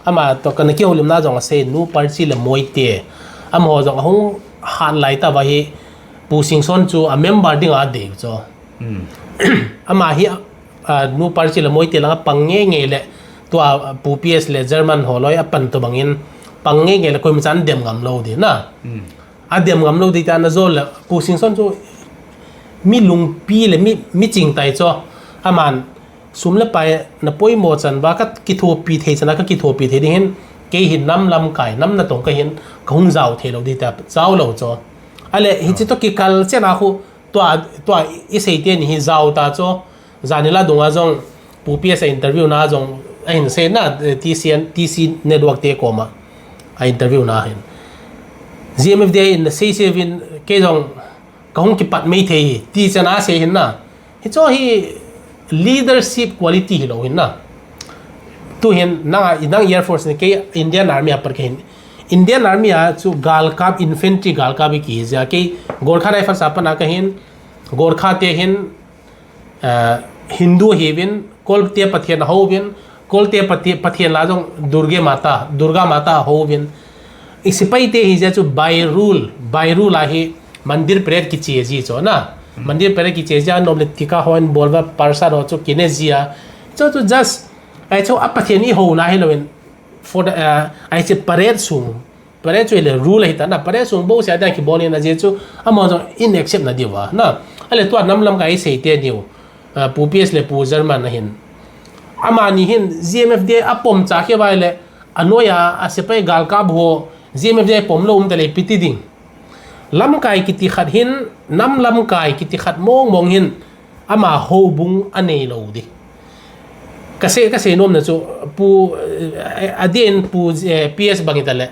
Ama to kana kihoulimna jong a sei nu Parchi le Moite. Amaho jong ahung hat lai ta va hi pu Singson chu a member ding a dei chu. Ama hi, a, nu Parchi le Moite langa pang nge nge le tua pu P S le German ho loi a pan to bangin pang nge nge le koima chan dem ngam lou di na. A dem ngam lou di ta na jol le pu Singson chu mi lungpi le mi, mi ching tai chu. Aman sum le pai na poimo chan va ka kithopi thei chan a ka kithopi thei ding hin kei hin nam lamkai, nam natong ka hin ka hung jao thei lou di ta, jao lou chu. Ale hichi to kikal chen a khu Tua, tua i sei te ni hi jao ta chu, janila dunga jong, pu P S a interview na jong, ahin sei na, eh, T C N, T C network te koma, a interview na hin. G M F D I in sei sei vin, kei jong, ka hung kipat mai thei hi, ti chan a sei hin na. Hi chu hi leadership quality hi lou hin na. Tu hin, nang a, nang Air Force ni kei Indian Army a pat ka hin. Indian Army a chu galkap, infantry galkap i ki hi jia kei Gorkha Rifles a pat na ka hin, Gorkha te hin, eh, Hindu hi vin, Kol te Pathen ho vin, Kol te Pathe-, Pathen la jong Durga Mata, Durga Mata ho vin. I sipai te hi jia chu by rule, by rule a hi mandir pret ki che ji chu na. Mandir pret ki che jia nom le tika hon bol va parsa ro chu kine jia. Chu chu just, ai chu a Pathen i ho na hi lou in, for the, eh, ai che parade sung. Parade chu le rule hi ta na, parade sung bo sia dan ki bol in a je chu, amahon jong in accept na diu va, na. Ale tua nam lamkai sei te diu, ah, pu P S le pu German na hin. Amani hin G M F D I a pom cha khe vai le, a noi a, a sepai galkap ho, G M F D I pom lou um ta le piti ding. Lamkai kiti khat hin, nam lamkai kiti khat mong mong hin, ama houbung a nei lou di. Ka sei, ka sei nom na chu, pu, eh, a din pu, eh, P S bang i ta le.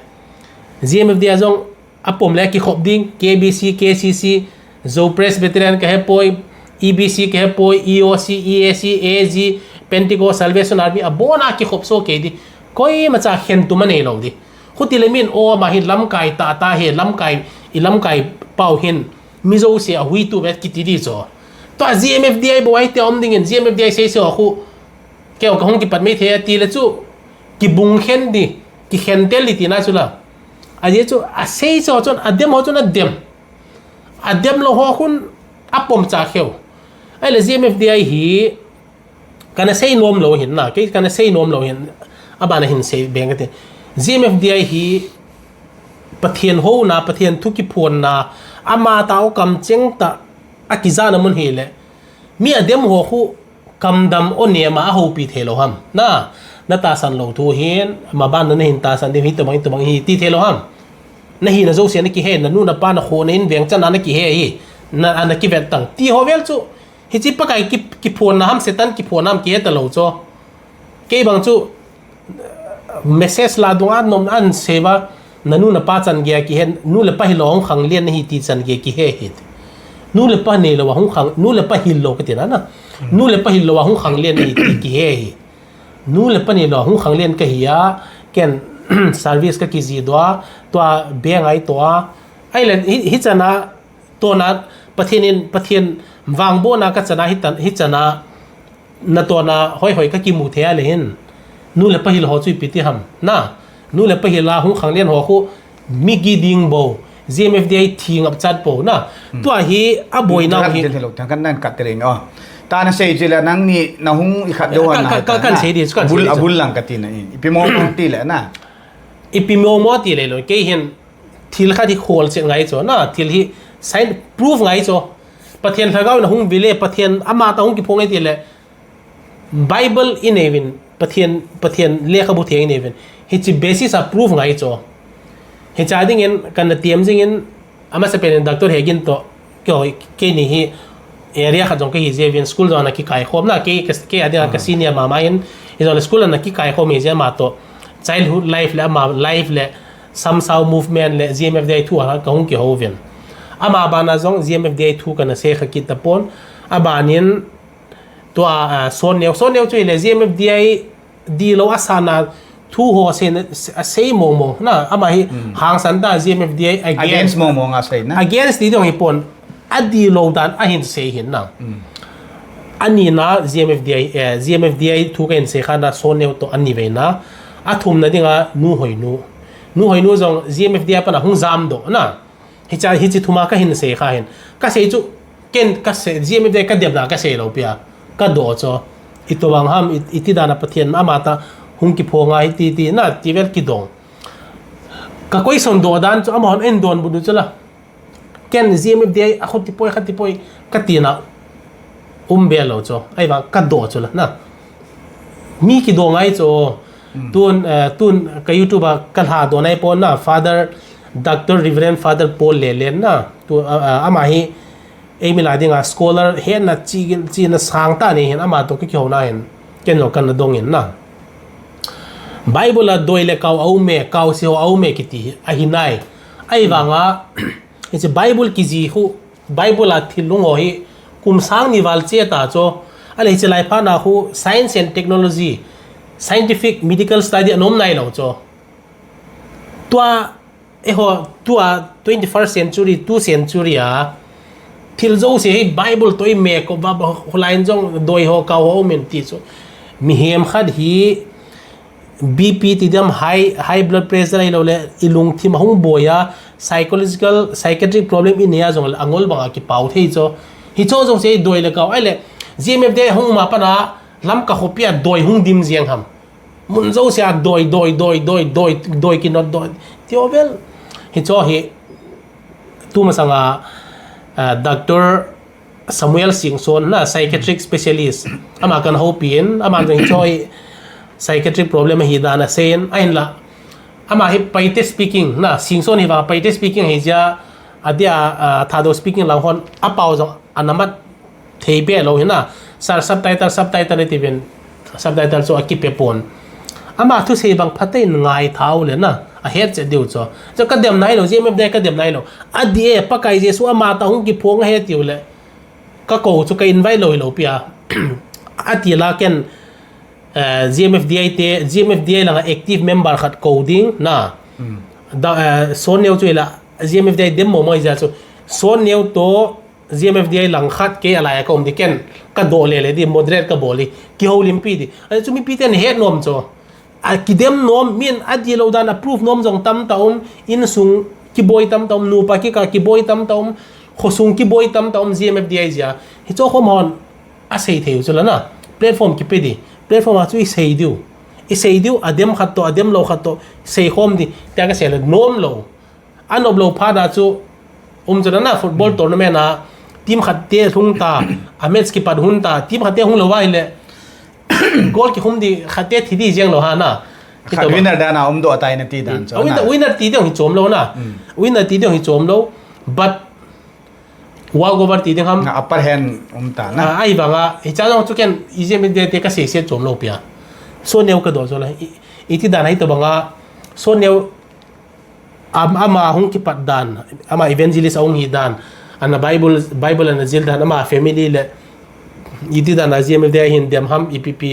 G M F D I a jong a pom le kikhop ding, K B C, K C C, Zo Presbyterian ka he poi, E B C ka he poi, E O C, E A C, A G, Pentecost, Salvation Army, a bon a kikhop so kei di. Koima cha khen tum a nei lou di. Khuti le min o ma hi lamkai ta ta he, lamkai, i lamkai pau hin, mi jouse a hui tu vet kiti di cho. Tua G M F D I bo ai te om ding in, G M F D I sei se o khu. Kei o ka hung kipat mai thei a ti le chu. Kibung khen di, kikhen tel di ti na chu la. A je chu, a sei cho chun, a dem ho chun a dem. A dem lou ho khun a pom cha kheu. Ai le G M F D I hi, kana sei nom lou hin na, kei kana sei nom lou hin, a bana hin sei beng ka ti. G M F D I hi, Pathen ho na, Pathen thu kiphon na, ama ta o kam cheng ta, a kija na mun hi le. Mi a dem ho khu, Kamdam o nema a houpi thei lou ham. Na, na tahsan lou thu hin, maban na hin tahsan ding hi tabang, tabang hi ti thei lou ham. Na hi na jouse na kihe, na nu na pa na kho na in veng chan na kihe hi. Na, na kivet tang. Ti ho vel chu, hichi Pakai ki, kiphon na ham, Satan kiphon na ham kihe ta lou cho. Kei bang chu, Message la dunga nom an seva, na nu na pa chan gei kihe, nu le pa hilou hung khang lian na hi ti chan gei kihe hi. Nu le pa neilou a hung khang, nu le pa hilou ka ti na na. Nu le pa hilou a hung khang lian na hi ti kihe hi. Nu le pa neilou a hung khang lian ka hi a, ken service ka kiji doh a, tua be ngai to a. Ai le hi, hi chan a, to na, Pathen in, Pathen vangboh na ka chan a, hi tan, hi chan a, Na tona hoi hoi ka kimu thei a le hin. Nu le pa hil ho chu ipi ti ham. Na, nu le pa hil a hung khang lian ho khu, mi gi ding bou, G M F D I thi ngap chat po na. Tua hi a boina hi. Din hello, thang kan nan kat tering, oh. Ta na sei chila nang ni na hung i khat do ka, na ka, ka, kan sei di, kan bul, sei di. Abul lang ka ti na i. Ipi mo mo ti le na. Ipi mo mo ti le lo. Kei hin thil khat hi khol chet ngai cho na. Thil hi sign proof ngai cho. Pathen lhagao na hung vile, Pathen ama ta hung kiphong ngai ti le. Bible i neivin, Pathen, Pathen lekhabu theng i neivin. Hichi basis a proof ngai cho. Hicha dingin, kan na tiam jingin, ama sa penin doctor Hegin to, kei, kei ni hi area khat jong kei hi jevin, school jong na kikai khom na, kei, kei, kei ading ka senior mama in, i jong school na kikai khom hi jema to. Childhood life le, ama life le, Samsao movement le, G M F D I thu a ka hung kihouvin. Ama bana jong G M F D I thu ka na sei kha kit tapon, abanin, Tua, ah, Son Neo, Son Neo chu ile G M F D I di lo a sana thu ho sei, a sei mong mong. Na, ama hi hangsan ta G M F D I against. Against mong mong a sei na. Against ti dong hi pon. A di lo dan a hin sei hin na. Ani na G M F D I, eh, G M F D I thu ka hin sei kha na Son Neo to ani ve na. A thum na ding a Nu Hoi Nu. Nu Hoi Nu jong G M F D I pana hung jam do na. Hicha, hichi thuma ka hin sei kha hin. Ka sei chu, ken ka sei, G M F D I ka demna ka sei lo pia. Ka do cho. Ito bang ham, i, iti dana Pathen ama ta hung kiphong a hiti ti na, ti vel kidong. Ka koi son do dan chu, ama hon en don bu du chu la. Ken G M F D I a khuti poi, khati poi, ka ti na. Um be lo cho. Ai ba, ka do cho la, na. Mi kidong ai cho. Tun, eh, tun ka YouTube a ka lha do nai pon na, Father, Doctor Reverend Father Paul Lelen na, tu, eh, eh, ama hi, ei mi la ding a scholar, he na chi, chi na sang ta ni hin, ama to ki kyo na hin, ken lo kan na dong in na. Bible a doi le kau au me, kau si ho au me kiti, a hi nai. Ai vang a, Hiche Bible kiji khu, Bible a thil lung ho hi, kum sang ni val che ta cho. Ale hiche lai pha na khu, science and technology, scientific, medical study anom nai lo cho. Tua, eiho, tua twenty-first century, two century a, thil jo se hi Bible to i me ko ba, ba, khu lai jong doi ho kau ho men ti cho. Mihem khat hi, B P ti dam high, high blood pressure ahilou le, i lungthim ahung boi a, psychological, psychiatric problem i nei a jong le, angol bang a kipau thei cho. Hicho jong se doi le kau, ahile, G M F D I hung ma pana, Lamka khopi a doi hung dim jeng ham. Mun jo se a doi, doi, doi, doi, doi, doi kinot doi. Ti ovel. Hicho hi, tu masanga, ah, Doctor Samuel Singson na psychiatric specialist. Ama kan houpi in, ama jong hiche hi psychiatric problem hi dan a sen, ahin la. Ama hi Paite speaking na, Singson hi vang Paite speaking hi jia, adia, ah, Thadou speaking lang hon, apao jong anamat thei be lo hi na. Sar subtitle, subtitle ti ben, subtitle chu akipe pon. Ama thusei bang phatein ngai thau le na, ahet che diu cho. Cho ka dem nai lo, G M F D I ka dem nai lo. Adie, Pakai Jesu ama ta hung kiphong ahe tiu le. Ka kou chu ka invite lou hilou pia. Ati la ken, eh, G M F D I te, G M F D I langa active member khat kou ding na. Da, eh, Son Neo chu ila, G M F D I dem mo mo ija chu. Son Neo to G M F D I lang khat kei alai a ka um di ken. Ka do le le di moderate ka bol di. Kihoulimpi di. Achu mipi ten het nom cho. A kidem nom, min adi lou dan a proof nom jong tamtah um, insung kiboi tamtah um, nupa kikah kiboi tamtah um, khosung kiboi tamtah um, G M F D I jia. Hicho khom hon, asei thei u chu la na. Platform kipe di. Platform a chu isei diu. Isei diu, adem khat to, adem lou khat to, sei khom di. Tia kasei le nom lou. Anop lou phat a chu, um chu na football tournament a, team khat te hung ta, a match kipat hun ta, team khat te hung lou vai le, goal kikhum di khat te thi di jeng lou ha na. Khat winner dan a um do tai na ti dan chu. A winner, winner ti ding hi chom lou na. Winner ti ding hi chom lou, but walk over ti ding ham. Na upper hand um ta na. A, ai banga, hicha jong chu ken, ije mi de te ka sei se chom lou pia. Son Neo ka do chu la, i, iti dan a hi to banga, Son Neo Am-, ama hung kipat dan, ama evangelist ahung hi dan, ana Bible, Bible ana jil dan, ama family le, iti dan a G M F D I hin dem ham, ipi pi,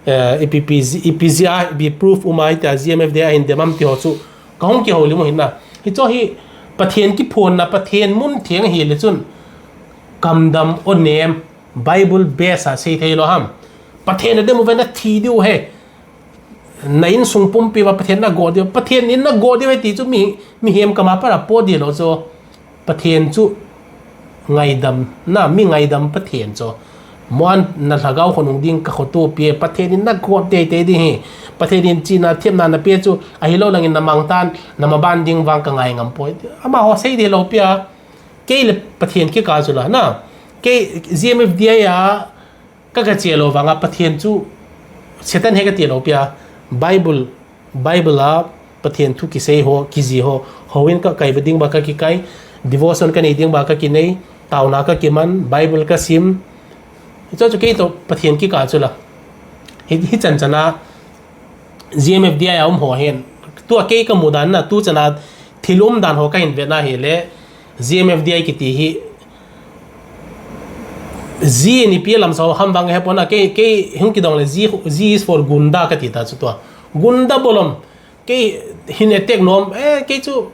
eh, ipi pi ji-, ipi jia, ipi proof uma ita G M F D I hin dem ham ti ho chu, ka hung kihoulim u hin na. Hicho hi, Pathen kiphonna, Pathen mun theng hi le chun, kamdam o nem, Bible base a sei thei lou ham. Pathen a dem u ve na thi diu he. Na insung pumpi uva Pathen na go diu, Pathen in na go diu ti chu mi, mihem kama para po di lo chu. Pathen chu ngaidam, na mi ngaidam Pathen chu. Muan na lhagao khonung ding ka khoto pi, Pathen in na go tei tei ding hi. Pathen in china themna na pe chu, ahilo langin na mangtan, na maban ding vang ka ngai ngam poi. Amaho sei di lo pia, kei le Pathen kikal chu la, na. Kei G M F D I a, Ka, ka che lo vanga Pathen chu Satan he ka ti lo pia. Bible, Bible a Pathen thu kisei ho, kiji ho, houin ka kai va ding ba ka kikai, devotion ka nei ding ba ka kinei, tauna ka kiman, Bible ka sim. Hicho chu kei to Pathen kikal chu la. Hi, hi chan chana G M F D I a um ho hin. Tua kei ka mu dan na, tu chana thil um dan ho ka hin ve na hi le, G M F D I kiti hi, G ni pi lam so ham vang he pona, kei, kei hung kidong le, G, G is for gunda ka ti ta chu tua. Gunda bolom, kei hin attack nom, eh, kei chu,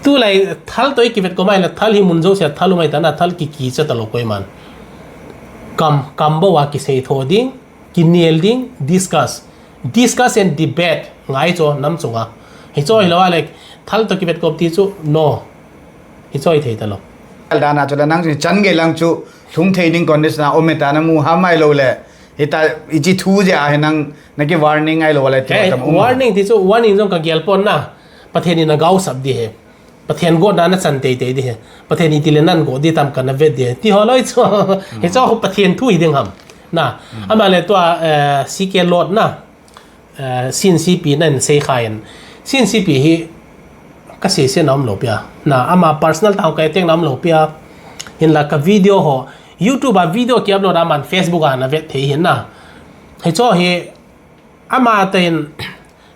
tu lai thal toi kivet ko mai la, thal hi mun jo se, thal umai ta na, thal ki ki cha ta lo koi man. Kam, kam bo wa kisei tho ding, kinel ding, discuss. Discuss and debate, ngai cho, nam chunga. Hi cho hi lo a le, thal to kivet kop ti chu, no. Hi cho hi thei ta lo. Al dana chu la nang chu chan ge lang chu, thum thei ding condition a, ome ta na mu ha mai lo le. Hi ta, i chi thu je a hi nang, na ki warning ai lo le ti Eh, tam um. Warning ti chu, warning jong ka gel pon na. Pathen in na gau sap di he. Pathen go na na chan tei tei di he. Pathen i ti le nan go di tam ka na vet di he. Ti ho loi chu. Hi cho Pathen thu hi ding ham. Na, ama le tua, eh, C K Lord na. Eh, C N C P nan sei kha in. C N C P hi ka sei se na um lo pia. Na, ama personal tau ka teng na um lo pia. Hin la ka video ho. YouTube a video ki upload a man Facebook a na vet thei hin na. Hi cho hi ama ta in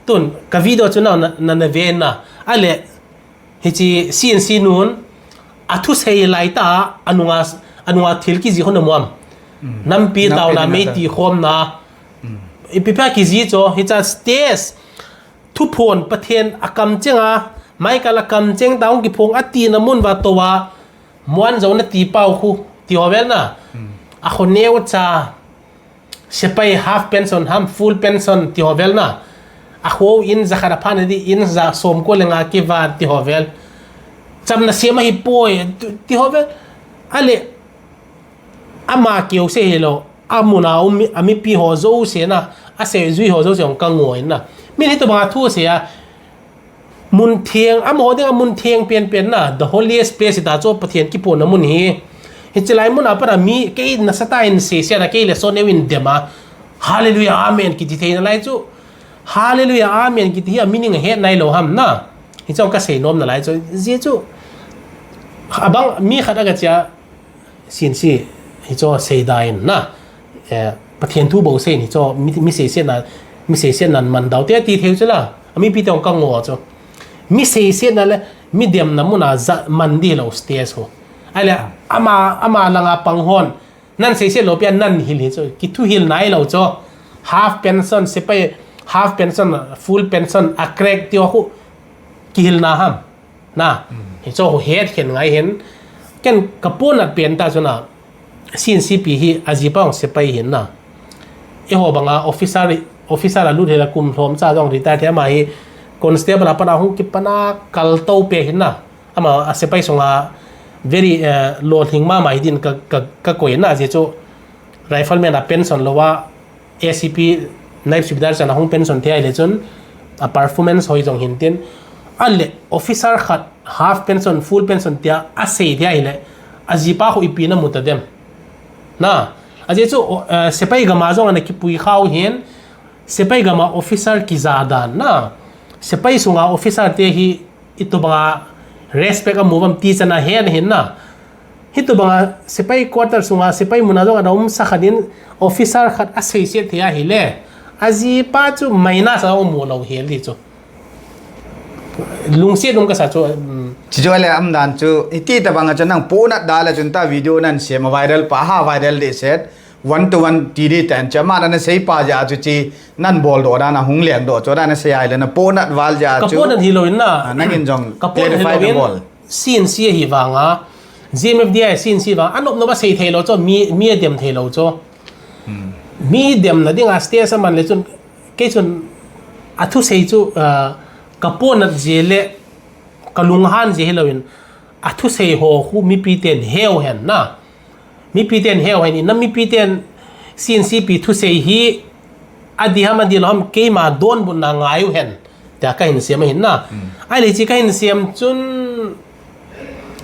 tun ka video chu na, na, na, na ve na. A le Hichi C N C nun, a thusei lai ta, anunga, anunga thil kiji hon amuam. Mm. Nampi tauna mei ti khom na. Mm. Ipi pa kiji cho, hicha stage. Thuphon Pathen a kamcheng a, Michael a kamcheng ta hung kiphong a ti na mun va to va. Muan zo na ti pau khu, ti ho vel na. Mm. A kho neo cha. Sepai half pension ham, full pension ti ho vel na. A kho in za khat a phan di in za som ko le nga kiva ti ho vel. Chamna sem ahi poi ti ho vel. A le ama keu se hi lo. A mun a um a mipi ho zo se na. A se zui ho zo se ong ka ngoi na. Min hi to banga thu se a. Mun theng, amaho dinga mun theng penpen na, the holiest place ta chu Pathen kipona mun hi. Hichi lai mun a para mi, kei nasatah in seise na kei le so neo in dem a. Hallelujah, amen, kiti thei na lai chu. Hallelujah, amen, kiti hi a meaning a het nai lo ham na. Hichong ka sei nom na lai chu. Zia chu. Abang mi khat a ka chia, C N C, hicho sei da in na. Eh, Pathen thu bou sei ni cho, mi, mi seisetna, mi seisetna man dau te ti theu chu la. A mipi te ong ka ngo chu. Mi seisetna le, mi demna mun a za man di lo stage ho. Ai le, ama, ama langa pang hon. Nan seiset lo pia nan hil hi chu. Ki thu hil nai lo chu. Half pension, sepai, half pension, full pension, a crack ti ho khu. Ki hil na ham. Na, mm, hicho ho het khen ngai hin. Ken ka ponat pen ta chu na, C N C P hi a jipa ong sepai hin na. Eiho banga officer, officer a lut hela kum lhom cha jong retire the ama hi constable a pana hung kipana kal to pe hin na. Ama a sepai sunga very, eh, lolhing mama hi din ka, ka, ka koi na je chu rifleman a pension lo a A C P, Naib Subedar chan a hung pension thei ahile chun, a performance hoi jong hin tin, a le officer khat half pension, full pension tia a sei thei ahile, a jipa khu ipi na mu ta dem. Na, a je chu, o, eh, sepai gam a jong ana kipui khau hin, sepai gam a officer kija dan na, sepai sunga officer te hi, itobanga respect amu vam ti chan a hen hin na. Hitobanga sepai quarter sunga sepai mun a jong ana um sa khat in officer khat a seiset thei ahile. A jipa chu minus a um lo hel di chu. Lungset um ka sa chu, um. Chi chu le am dan chu, iti tobanga chu nang ponat da le chun ta video nan sem a viral pa ha viral di set. One to one ti di tan cha ma na sei pa ja chu chi nan bol do da na hung leng do cho da na sei ai le na ponat val ja chu. Ka ponat hi lo in na. Ah, nang in jong ka ponat hi clarify lo na in bol. C N C hi vanga. G M F D I C N C vanga. Anop no ba sei thei lo cho mi, mi dem thei lo cho. Hmm. Mi dem na ding a stage a man le chun Kei chun a thusei chu, ah, ka ponat jeh le ka lunghan jeh hilouvin, a thusei ho khu mipi ten heu hen na. Mipi ten heu hen, ina mipi ten C N C P thusei hi adih ham adih lou ham keima donbutna ngai u hen, tia ka hin siam ahin na. Ahile hiche ka hin siam chun,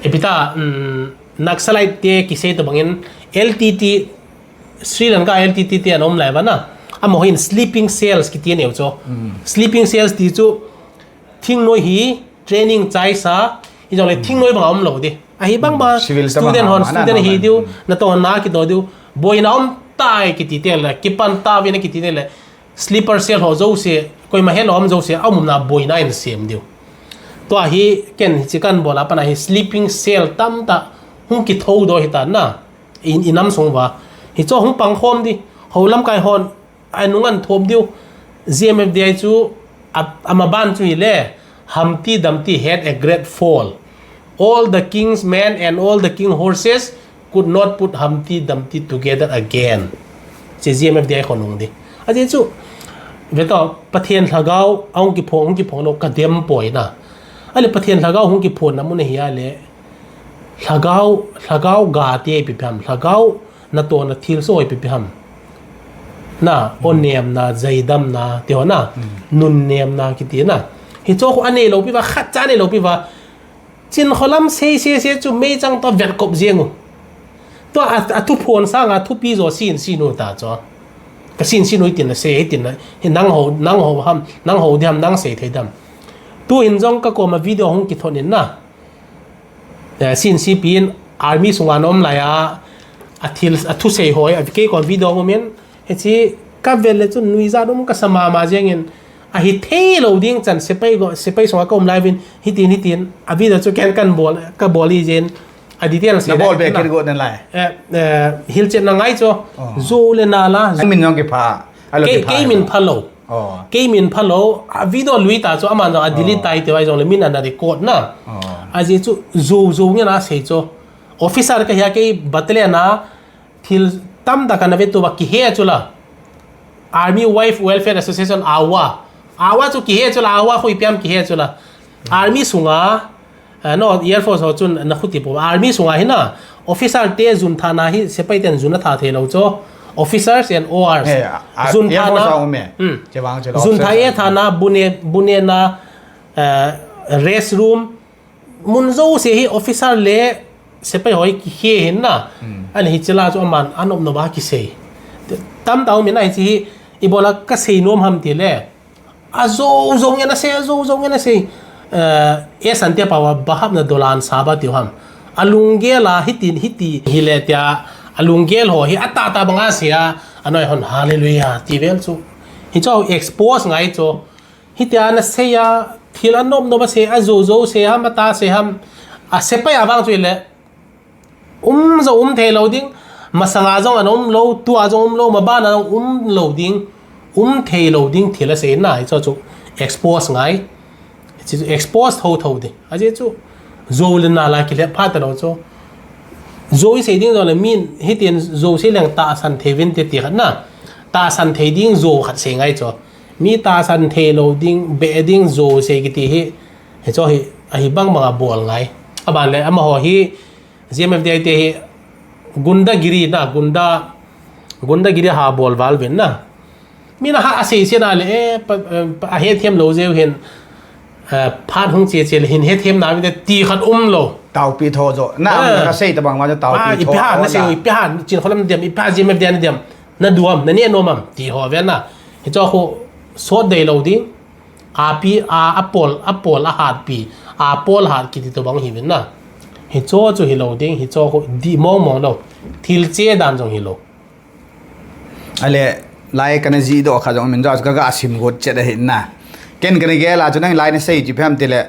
ipi ta, um, Naxalite te kisei tobangin L T T, Sri Lanka L T T te ana um lai uva na. Amaho hin sleeping cells kiti anei u chu. Sleeping cells ti chu thingnoi hi training chaisa, hijongle thingnoi banga um lou di. Ahi bang bang student hon student hi diu, natoh na kitoh diu. Boina um tai kiti teng le, kipan tauvin kiti teng le, sleeper cell ho jouse, koima helou um jouse, aumna boina in sem diu. Tua hi ken hiche kan bol a pat a hi sleeping cell tamtah hung kithoudoh hitan na. In, inam sung uva. Hicho hung pangkhom di. Hou lamkai hon anung an thop diu. G M F D I chu a, amaban chu hile, Humpty Dumpty had a great fall. All the king's men and all the king horses could not put Humpty Dumpty together again. Hiche G M F D I khonung di. Ajeh chu, veto, Pathen lhagao ahung kiphong, hung kiphong lou kadem poi na. Ahile Pathen lhagao hung kiphonna mun ahi a le, lhagao, lhagao gate ipi ipi ham, lhagao natohna thilsoh ipi ipi ham. Na, onemna, jaidamna, tiho na, nunnemna kiti na. Hicho khu anei lou pi uva, khatcha anei lou pi uva. Chinkholam sei sei sei chu meichang toh vetkop jeng u. Tua a, athuphon sanga thupi jo C N C nu ta chu. Ka C N C nu hitin asei, hitin a, hi nangho, nangho ham, nangho di ham, nang sei thei dem. Tuhin jong ka koma video hung kithot in na. Eh, C N C P in army sunga ana um lai a, athil, athusei ho, a kei kon video um in, hiche ka vel le chun nuijat um kasa mama jeng in, ahithei lou ding chan sepai go, sepai sunga ka um lai uvin, hitin, hitin, a video chu ken kan bol, ka bol jeh in, a detail sei na bol be kit go na lai. Eh, eh, hilchetna ngai chu, jou le nal a. Min jong kipha, kei min phalou. Kei min phalou, a video lui ta chu aman jong a delete tai tiu ahi jongle min ana record na. Ajeh chu jou jou ngen a sei chu. Officer kahi a kei battalion a thil tamtah kana vetou va kihe chu la. Army Wife Welfare Association awa. Awa chu kihe chu la, awa khu ipi ham kihe chu la. Army sunga, Eh, no, Air Force ho chun na khuti po. Army sunga hi na, officer te jun thana hi, sepai ten jun atha thei lou chu. Officers and O Rs. Jun thana, jun tha e thana, bune, bune na, eh, rest room. Mun jouse hi officer le sepai ho hi kihe hin na. Ahile hiche la chu aman anop nop a kisei. Tamtah um in ahi hiche hi, ibola kasei nom ham tile. Ajou jou ngen asei, ajou jou ngen asei. Eh, e sante pawa bahap na dolan saba tiu ham. Alunggel a hitin hiti hile tia, alunggel ho hi atah tah banga asei a, anoi hon hallelujah ti vel chu. Hicho expose ngai chu. Hitia ana sei a, thil anop nop asei, ajou jou sei ham, atah sei ham. A sepai a vang chu ile. Um jong um thei lou ding, masanga jong ana um lou, tua jong um lou, mabana jong um lou ding, um thei lou ding thil asei na, hicho chu expose ngai. Hichu expose tho tho di. Ajeh chu, jou le nal a kilhep pha talou chu. Jou isei ding jongle min, hitin jou sei leng tahsan thei uvin te ti khat na. Tahsan thei ding jou khat sei ngai chu. Mi tahsan thei lou ding, beh ding jou sei kiti hi, hicho hi, ahi bang bang a bol ngai. Aban le, amaho hi, G M F D I te hi gundagiri na, gunda, gundagiri ha bol val uvin na. Min a ha asei sei na le, eh, pa, eh, pa, ahethem lou jeh u hin, eh, phat hung che che le hin hethem na uvin te ti khat um lou. Taopi tho jo. Na, eh, ka sei tabang ma jo taopi tho. Ipi ha na sei, ipi ha Chinkholam na dem, ipi ha G M F D I na dem. Na duam, na neh nom am, ti ho ven na. Hicho khu sot dei lou ding. Api, a, apol, apol, ahatpi, apol hat kiti tobang hi uvin na. Hicho chu hilou ding, hicho khu dih mong mong lou. Thil che dan jong hilou. Ale, lai kana jih doh kha jong min jo chu ka ga sim got chet ahi na. Ken kana gel a chu nang lai na sei chu ipi ham tile.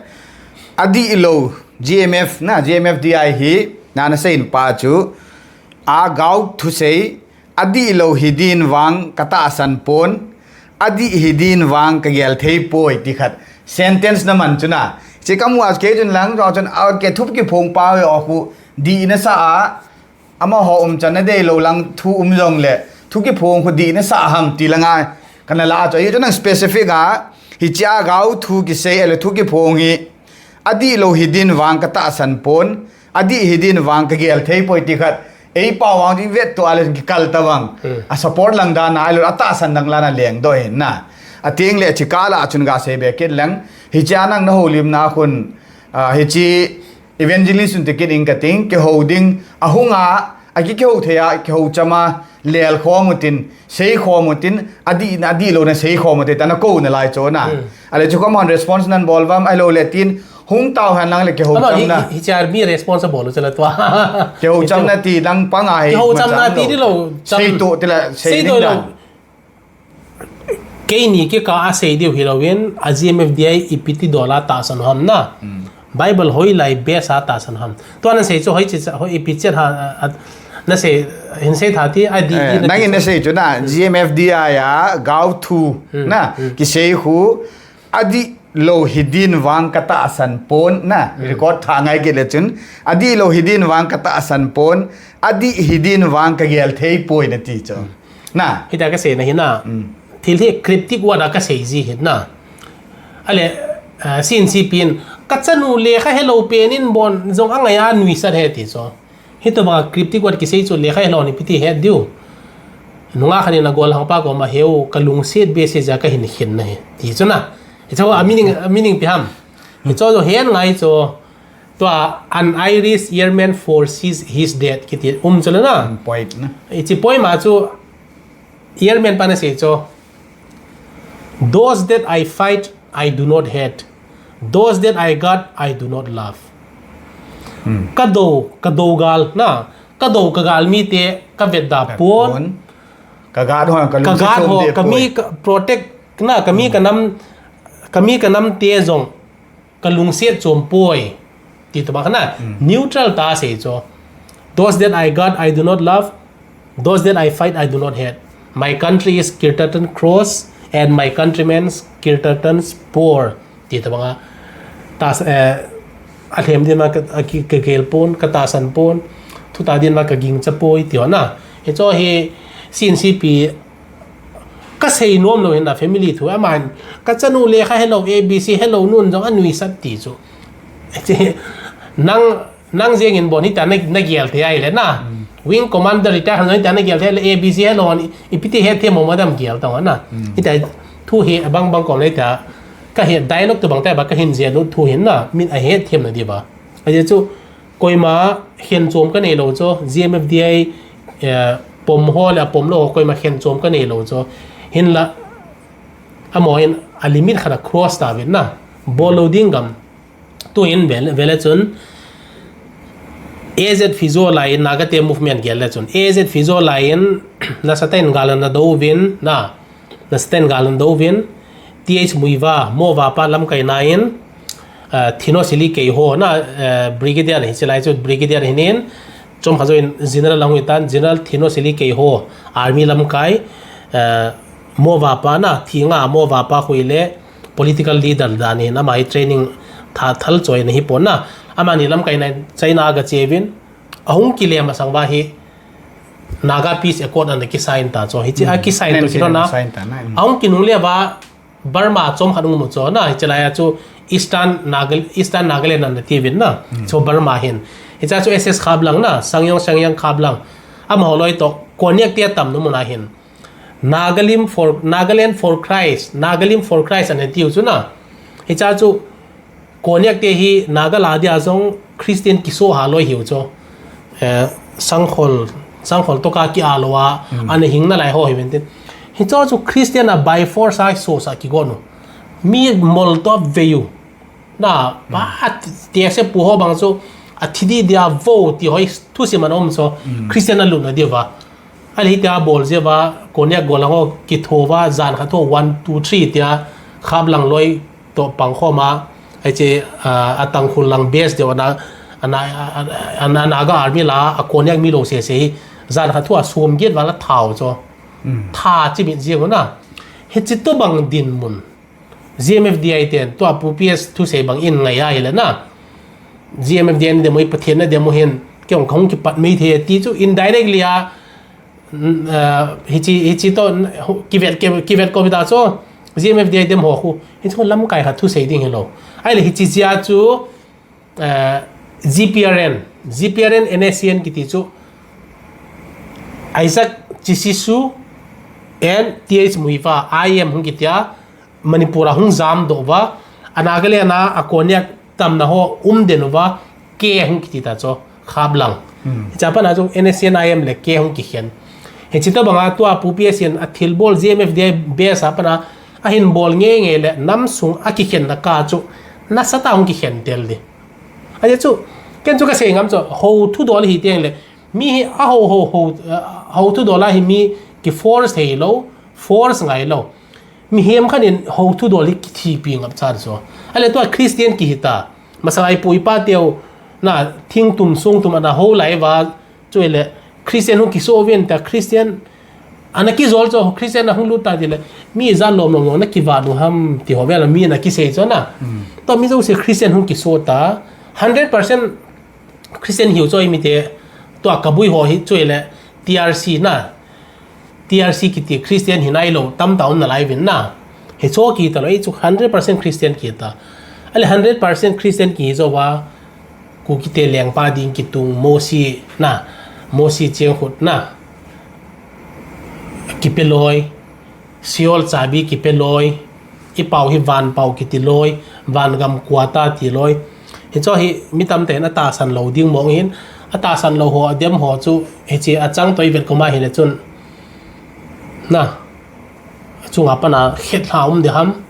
Adih lou, G M F na, G M F D I hi, na na sei pa chu. A gao thusei, adih lou hi din vang ka tahsan pon, adih hi din vang ka gel thei poi ti khat. Sentence na man chu na. Hiche ka mu a kei chun lang jong chun a ke thup kiphong pa ve o khu dih na sa a. Amaho umchan na dei lou lang thu um jongle. Thu kiphong khu dih na sa ham ti langa. Kana la chu, hichu nang specific a, hichea gao thu kisei, ahilou thu kiphong hi, adih lou hidin vang katahsan pon, adih hidin vang kagel thei poi ti khat, ei pao vang chu ivet to ahile kikal ta vang. Hmm. A support lang dan a, ahilou atahsan lang dan a lengdoh hin na. Ateng le chikal a chun gasei be kit leng, hichea nang nahoulimna khun, a, hiche evangelist un tikit in kating, kihou ding, ahung a, aki kihou thei a, kihou cham a, lel khom utin, sei khom utin, adih na, adih lou na sei khom utin, tana kou nalai chu na. Hmm. Ahile chu koima response nan bol vam, ahilou le tin, hung tao hen lang le kihou cham na. Hichea mi response bol u chu la tua. Kihou cham na ti lang pang a hi. Kihou cham na ti di lou. Sei to ti la, sei to ding lou. Keini kikah a sei diu hilouvin, a G M F D I ipi ti dol a tahsan u ham na. Hmm. Bible hoilai base a tahsan u ham. Tua nasei chu hoi chi, hoi ipi chet ha, a, a, nasei, hin sei tha ti, a di, eh, di na nangin ti nasei chu na, G M F D I a, gao thu, hmm, na, hmm, kisei khu, adih lou hidin vang katahsan pon, na, hmm, record tha ngai kit le chun, adih lou hidin vang katahsan pon, adih hidin vang kagel thei poi nati chu. Hmm. Na. Hitia kasei na hi na. Mm. Thil hi cryptic word a kasei ji hi na. Ahile, ah, C N C P in, kachanu lekha helou pen in bon jong angai a nuisat e ti chu. Hitobang a cryptic word kisei chu lekha helou ni ipi ti het diu. Nungah khat in agol hang pa koma heu, kalungset behseh jeh a kahin khen na hi. Ti chu na. Hichu a meaning, a meaning ipi ham. Hichu chu het ngai chu. Tua, an Irish airman foresees his death, kiti um chu le na. Hmm, point na. Hiche point ma chu, airman pa nasei chu, "Those that I fight, I do not hate. Those that I guard, I do not love." Hmm. Kadou, kadou gal na. Kadou kagal mite, kavetda pon. Pon. Kaguard ho, kalungset chom ho, te kami poi. Ka protect na, kami, hmm, kanam, kami kanam te jong kalungset chom poi. Ti tobang na. Hmm. Neutral tah a sei chu. "Those that I guard, I do not love. Those that I fight, I do not hate. My country is Kirtatan cross, and my countrymen's Kirtatan's poor." Ti tobang a. Ta, eh, alhem din ma ka, a ki, kagel pon, katahsan pon. Thutah din ma kagingcha poi, ti ho na. Hichu hi C N C P kasei nom lou hin na family thu, aman, kachanu lekha helou, A B C helou nun jong anuisat ti chu. Nang, nang jeng in bon hitia na, nagel thei ahile na. Hmm. Wing commander retire hon hitia nagel thei ahile, A B C helou, ipi ti hetthem mo mo dam gel tong na. Hmm. Hitia thu hi abang bang kom le hitia, kahet dialogue tobang tah a kahin jel u thu hin na, min ahetthem na diu va. Ajeh chu, koima khenchom kanei lou chu, G M F D I, eh, pom ho le apom lou ho, koima khenchom kanei lou chu. Hinla, amaho hin a limit khat a cross tauvin na. Bol lou ding gam. Tuhin vele, vele chun, A Z Fijo lai in Naga te movement gel le chun. A Z Fijo lai in, nasatah in gal ana do uvin, na. Nasatah in gal ana do uvin, T H Muivah, Mo Vapa lamkaina in, ah, Thino Sili Keiho na, ah, Brigadier hi, chilai chu Brigadier hinin, chomkhat jouvin General ahung hitan, General Thino Sili Keiho, Army lamkai, ah, Mo Vapa na, Thinga Mo Vapa khu hile, political leader dan hin, ama hi training tha, thal choi ana hi pon na, amani lamkaina China aga cheuvin, ahung kile masang uva hi, Naga Peace Accord ana kisign ta chu. Hiche a kisign to kilo na. Sign ta na, mm. Ahung kinungle uva Burma chomkhat hung mu chu na. Hiche lai a chu Eastern Nagal-, Eastern Nagaland ana tiuvin na. Mm. Chu Burma hin. Hiche a chu S S Khaplang na. Sangyong, Sangyang Khaplang. Amaho loi to Konyak te atam nom mun a hin. Nagalim for, Nagaland for Christ. Nagalim for Christ ana tiu chu na. Hiche a chu Konyak te hi Naga la dia jong Christian kiso ha loi hiu chu. Eh, sangkhol, sangkhol toka ki a lou a, mm, ana hing nalai ho hiuvin tin. Hicho chu Christian a by force a so sa kigon u. Mi mol to vei u. Na, mm, pa te se pu ho bang chu a thi di dia vo ti hoi thusim ana um chu. Mm. Christian a lut na diu va. Ahile hitia bol jeh uva, Konyak gollhang ho kitho uva, jan khat ho, one, two, three tia, Khaplang loi toh pang khom a, hiche, ah, a Tangkhul lang base deu ana, ana, ana, ana, Naga army la, a Konyak mi lou sese hi, jan khat ho a som get val a thau chu. Mm. Tha chimit jeng u na. Hiche tobang dinmun. G M F D I ten, tua Pu P S thusei bang in ngai ahile na. G M F D I na demo hi, Pathen na demo hin, kei jong kahung kipat mai thei ti chu indirectly a, mm, eh, hichi, hichi to, mm, hu-, kivet, ki-, kivet ko bita cho, G M F D I dem ho khu, hichi khu lamkai khat thusei ding hilou. Ahile hichi jia chu, eh, G P R N, G P R N N S C N kiti chu, Isaac Chisisu and T H Muivah, I M hung kitia, Manipur a hung jamdoh uva, a Nagaland a, a Konyak tamna ho umden uva, K hung kiti ta chu, Khaplang. Hmm. Hicha pana chu N S C N I M le K hung kikhen. Hichi tobanga tua Pu P S in a thilbol G M F D I base a pana, ahin bol ngeingei le, nam sung a kikhenna kah chu, nasatah a hung kikhen tel di. Ahi chu, ken chu kasei ngam chu, hou thudol hi teng le, mi hi a hou, hou, hou, eh, hou thudol a hi mi ki force thei lou, force ngai lou. Mihem khat in hou thudol hi kithipi ngap chan so. Ahile tua Christian kihi ta. Masang a ipu ipa teu na thingtum sungtum ana hou lai uva chu ahile Christian hung kiso uvin ta Christian ana kijol chu Christian a hung lut ta tile mi ijat lom lom lom na kivat u ham ti ho vel a mi ana kisei chu na. Mm. Tua mi jouse Christian hung kiso ta hundred percent Christian hiu chu imite tua kabui ho hi chu ahile T R C na. T R C kiti Christian hi nailou, tamtah um nalai uvin na. Hicho kihi talou, hichu hundred percent Christian kihi ta. Ahile hundred percent Christian kihi jou va, Kukite lengpa ding kitung Mosi na, Mosi chengkhut na. Kipe loi, Seol chabi kipe loi, i pau hi van pau kiti loi, van gam kuata ti loi. Hicho hi mi tamtah in atahsan lou ding mong hin, atahsan lou ho, adem ho chu, hichi achang toh ivet koma hile chun. Na, chunga pana khet lha um de ham,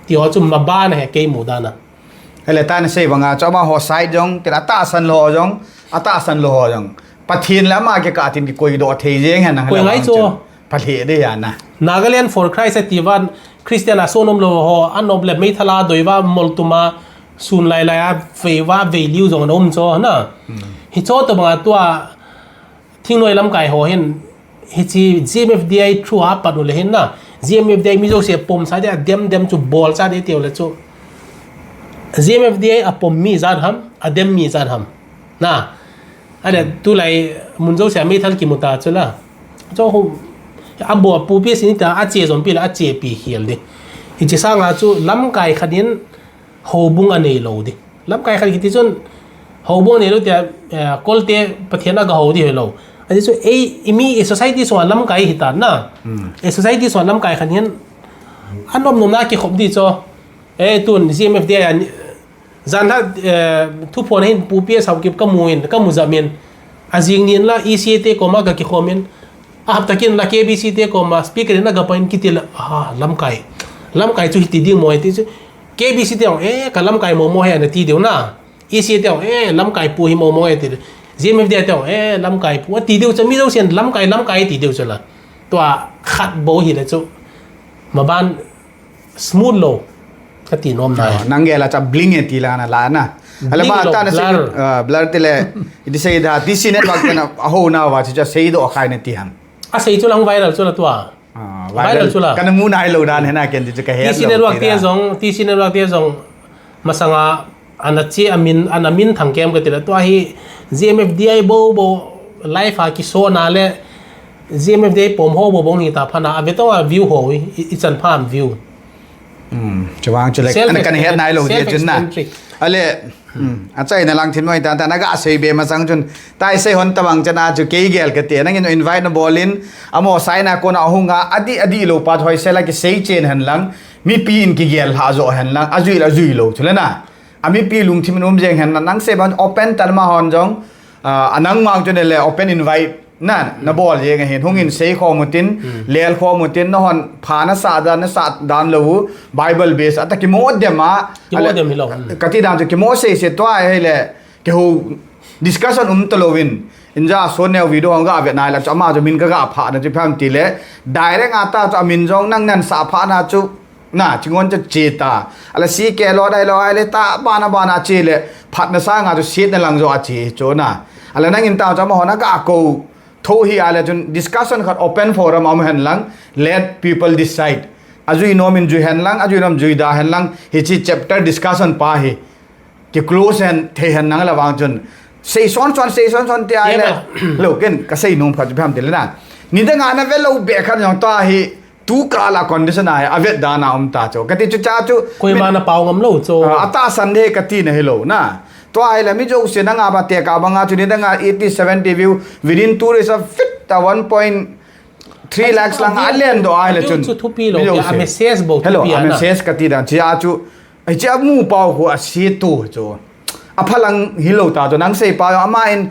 ti ho chu maban a he kei mudan a. Ahile tana sei banga, chu amaho side jong, tila atahsan lou ho jong, atahsan lou ho jong. Pathen le ama kikah a tin kikoidoh thei jeng hen nang. Koi ngai chu. Phalhe de ya na. Nagaland for Christ ati van, Christian a son um lou ho, anop le meithal a doi va, moltum a, sun lai lai a, vei va, vei liu jong ana um chu, na. Hmm. Hicho tobanga tua, Thingnoi lamkai ho hin, hichi G M F D I through a pat u le hin na, G M F D I mi jouse pomsa dia, adem dem chu bolsa dia tiu le chu. G M F D I apom mi ijat ham, adem mi ijat ham. Na, ahile tulai mun jouse a meithal kimu ta chu la. Chu ho, abol pu pi sin ta, ache jompi le, achepi khel di. Hichi sanga chu lamkai khat in, Houbung anei lou di. Lamkai khat kiti chun, houbung anei lou tia, eh, kolte Pathen aga hou di hilou. Ahi chu, ei, i mi, i society sunga lamkai hita na. Hmm. I society sunga lamkai khat hin, anom nom na kikhop di chu. Eh, tun, G M F D I a, jan ha, eh, thuphon hin Pu P S Haokip kamu in, kamu jam in. Ajing nin la E C A te koma kakikhom in. Ahap takin la K B C te koma speaker in aga pan kiti la, ah, lamkai. Lamkai chu hiti ding mo ti chu. K B C te ong, eh, ka lamkai mo mo he na ti deu na. E C A te ong, eh, lamkai pu hi mo mo he ti. G M F D I te ong, eh, lamkai pu. Ti deu chu mi deu sian lamkai, lamkai ti deu chu la. Tua khat bou hi le chu. Maban smooth lou. Kati nom na. Oh, nang gel a cha bling e ti la na la na. Ala bling ba lou, ta na sei, blur. Ah, blur ti le. Iti sei da, T C Network na, a ho na wa cha sei do khai na ti ham. Asei chu lang viral chu la tua. Ah, viral, viral chu la. Kana mu nai lou dan he na ken ti chu ka he T C lou Network ti te la. Jong, T C Network te jong masanga ana che amin, ana min thang kem ka ti la tua hi G M F D I bou bou live a kiso na le G M F D I pom ho bou bou ni ta pha na a ve to a view ho i, i chan pha am view. Hmm, chawang chu le, self ana kan het nai lou dia chun na. Self-explanatory. Ale, hmm, a chai na lang thin moi ta, ta na ga sei be ma sang chun, tai sei hon ta bang chana chu kei gel ka te, nang in invite na bolin, amo sai na ko na hung a, adi, adi lou pa thoi sela ki sei chen han lang, mi pi in ki gel ha zo han lang, a zui la zui lou, chu le na. A mi pi lung thim in um jeng han lang, nang sei ban open tal ma hon jong, ah, a nang mang chu ne le open invite, Na, na bol jeng ahin, hung in sei khom utin, hmm, lel khom utin, na hon pha na sa dan, na sa dan lou, Bible base, ata kimo dem a, kimo ale, dem hilou, hmm, kati dan chu kimo sei se tua ahile, ke ho discussion um ta louvin, inja so neo video hung ga ve nai la, chu ama chu min ka ga pha na chu pham ti le, direct ata chu amin jong nang nan sa pha na chu, Na, chingon chu che ta. Ala si ke lo dai lo ai le ta, bana bana che le, phat na sanga chu sit na lang jo a che, chu na. Ala nang in ta chu ama hon a ka ko, tho hi ale chun discussion khat open forum am hen lang, let people decide. A zui nom in zui hen lang, a zui nom zui da hen lang, hi chi chapter discussion pa hi. Ki close hen, thei hen nang la vang chun. Sei son son, sei son son te ai le. Lo ken, ka sei nom khat chu pham te le na. Nidang a na ve lou be khat jong tua hi, tu kal a condition a hi, a vet dan a um ta chu. Kati chu cha chu, Koima min- na pao ngam lou chu. Ah, a tahsan de kati na hi lou na. Tua hi la mi jouse nang a ba te ka banga chu nidang a eighty, seventy view within two days of fit a one point three lakhs lang a len doh a hi la chun. Chu thupi lou, Mi jouse. a message bou Hello, thupi a a na. message kati dan. Chia chu, ai chia mu pau khu a si tu chu. A phalang hi lou ta chu nang sei pa ama in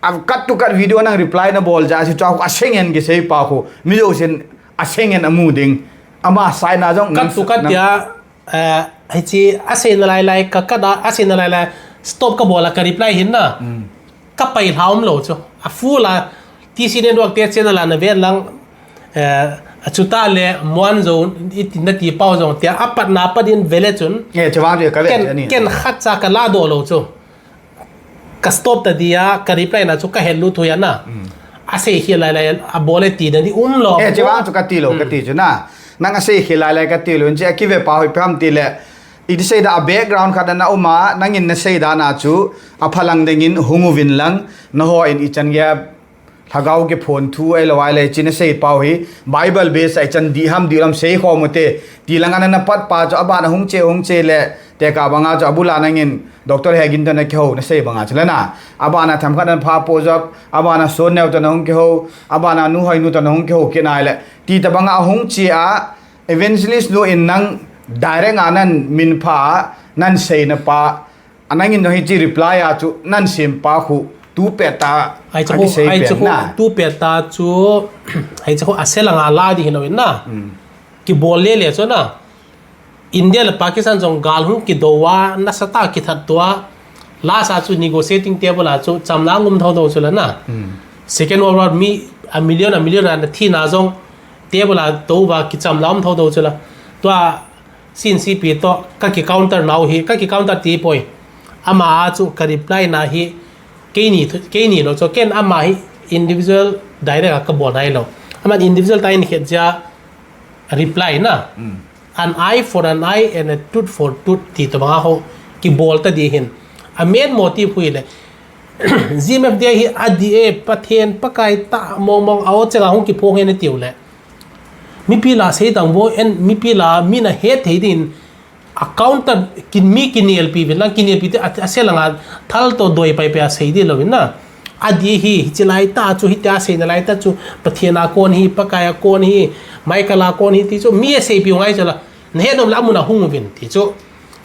a cut to cut video nang reply na bol ja si chu a sengen ki sei pa khu. Mi jousen a sengen a mu ding. Ama sai na jong Cut nang to cut nang tia, eh, hichi a sei na lai lai ka cut a, a sei na lai lai stop ka bol a ka reply hin na. Mm. Ka pai hla um lou chu. A full a T C network te channel a na vet lang, eh, a chu ta le muan zo i ti na ti pau zong tia a pat na pat in ve le chun. Eh, chawang chu ka ve Ken, chu ni. ken khat cha ka la doh lou chu. Ka stop ta dia, ka reply na chu ka het lut hui a na. Mm. A sei hi lai lai, a bol e ti na di um lou. Eh, chawang chu ka ti lou, ka Mm. ti chu na. Nang a sei hi lai lai ka ti lou, in chi a ki ve pa hoi pam ti le. I ti sei da a background khat na um a, nang in na sei da na chu, a phalang ding in hung uvin lang, na ho in i chan ge, lhagao ke phon thu ai lo ai le, chi na sei pau hi, Bible base ai chan di ham di lam sei khom u te, ti lang a na na pat pa chu, a ban a hung che, hung che le, te ka banga chu, a bula nang in, Doctor Hegin to na ke ho, na sei banga chu le na, a ban a tham khat na pha po jop, a ban a son neu to na hung ke ho, a ban a nu hoi nu to na hung ke ho, ke nai le, ti ta banga hung che a, Evangelist nu in nang direct a nan min pha a, nan sei na pa, a nang in no hi chi reply a chu nan sim pa khu tu pe ta Ai chu a ki sei ai pe chu na. tu pe ta chu, ai chu a se langa la di hin lo in na. Mm. Ki bol le le chu na. India le Pakistan jong gal hung ki do wa na sa ta ki that tua. La sa chu negotiating table a chu cham la ngum tho do chu la na. Mm. Second World War mi a million a million a na thi na jong table a to va ki cham la um tho do chu la. Tua sin si pi to ka ki counter nau hi, ka ki counter ti poi. Ama a chu ka reply na hi, keini thu, keini lo chu ken ama hi individual direct a ka bol nai lo. Ama individual ta in khet ja reply na. Mm. An eye for an eye and a tooth for tooth ti to banga ho ki bol ta di hin. A main motive hui le. G M F D I hi a di e Pathen Pakai ta mong mong a o chenga hung ki phong he na tiu le. Mipi la sei tang bo en mipi la mi na he thei din a counter kin mi ki nial pi vin lang ki nial pi te a, a se langa thal to doi pai pe a sei di lo vin na. A di hi, hi chi lai ta chu, hi ta sei na lai ta chu, Pathen a kon hi, Pakai a kon hi, Michael a kon hi ti chu, mi a sei pi ngai chu la. Na he nom la mun a hung vin ti chu.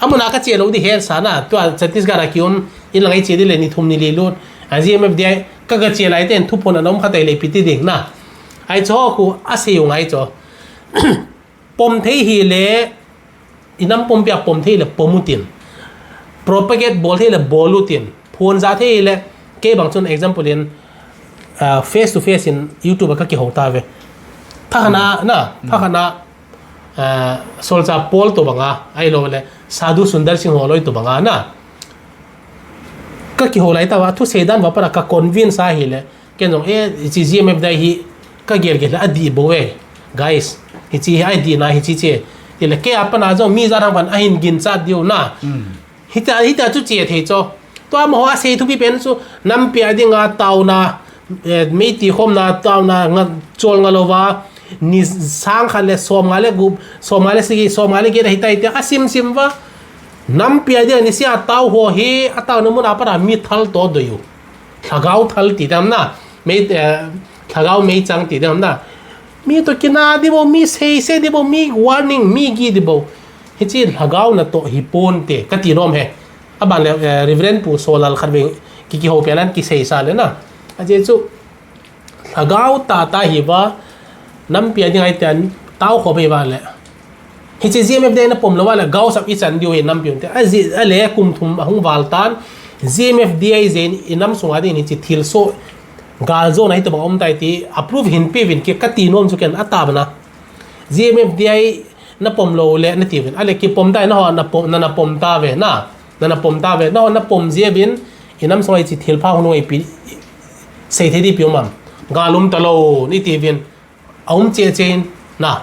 A mun a ka che lo di he sa na, tua Chhattisgarh a ki um, in lang ai che di le ni thum ni li lut. A G M F D I, ka ka che lai ten thu phon a nom kha tai le pi ti ding na. Ai chu khu a sei u ngai chu. Pom thei hi le, i nam pom pia pom thei le pom u tin. Propagate bol thei le bol u tin. Phon za thei le, kei bang chun example in, ah, face to face in YouTube a ka ki ho ta ve. Tha khana, na, tha khana, ah, Solchah Paul to banga, ai lo le, Sadhu Sundar Singh ho loi to banga, na. Ka ki ho lai ta va, thu sei dan va para ka convince a hi le, Ken jong, eh, hichi G M F D I hi ka gel gel a di bo e. Guys, hichi hi a di na hichi che. Ti le ke a pana jong mi ja rang pan a hin gin chat diu na. Mm. Hita, hita chu che thei cho. Tua mo a sei thupi pen chu nampi a dinga tauna, eh, mei ti khom na tauna nga chol nga lova. Ni sang khat le som nga le gup, som nga le sigi, som nga le get a hitai te a sim sim va. Nampi a dinga ni sia tau ho hi a tauna mun a para mi thal to do yu. Lhagao thal ti dam na, mei, eh, lhagao mei chang ti dam na. Mi to kina di bo, mi sei sei di bo, mi warning, mi gi di bo. Hichi lhagao na to hi pon te, ka ti nom he. A ban le, eh, Reverend Pu Solal khat ve ki, ki ho pe nan ki sei sa le na. A je chu, lhagao ta ta hi va, nampi a ding ai te an tau kho be va le. Hichi G M F D I na pom lo va le gao sap i chan diu hi nampi un te. A ji, a le kum thum a hung val tan, G M F D I jen i nam sunga ding hichi thil so, gal zo na hi to bang om tai ti, approve hin pi vin ki ka ti nom chu ken a ta ba na. G M F D I na pom lo le na ti vin. A le ki pom tai na ho na pom, na, na pom ta ve na. Na, na pom ta ve. Na ho na pom je vin, i nam sunga hichi thil pha hung lo i pi, sei thei di pi um am. Gal um ta lo, ni ti vin. A um che che in, na.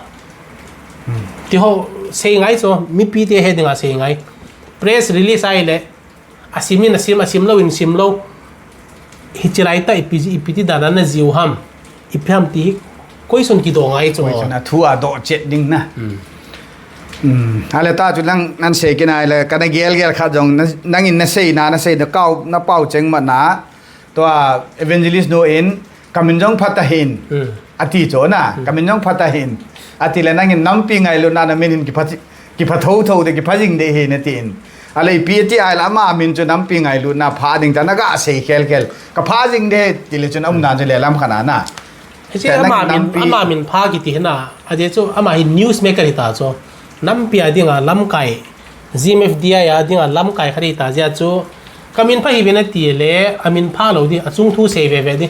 Ti ho, sei ngai cho, mipi te he dinga sei ngai. Press release ai le, a sim in a sim, a sim lo in sim lo. Hichi lai ta ipi, ipi ti dan a na jiu ham. Ipi ham ti hi, Question kidoh ngai chu. Question a thu a doh chet ding na. Hmm. Hmm. Ale ta chu nang, nang sei kit nai le, kana gel gel khat jong, na, nangin na sei na, na sei na kau, na pau cheng ma na. Tua evangelist nu in, "Kamin jong pha ta hin." Hmm. Ati chu na, Hmm. "Kamin jong pha ta hin." Ati le nangin nampi ngailutna na min in kipha, kipha tho tho de, kipha jing de hin ati in. Ale ipi ati ai la ama min chu nampi ngailutna pha ding ta na ga sei khel khel. Ka pha jing de ti le chun um na chu le lam khana na. Hiche Te ama nang min, nampi ama min pha kiti hina, aje chu ama hi newsmaker hita chu. Nampi a dinga lamkai, G M F D I a dinga lamkai khat hita jeh chu. Kamin pha hi ve na ti le, amin pha lou di, achung thu sei ve ve di.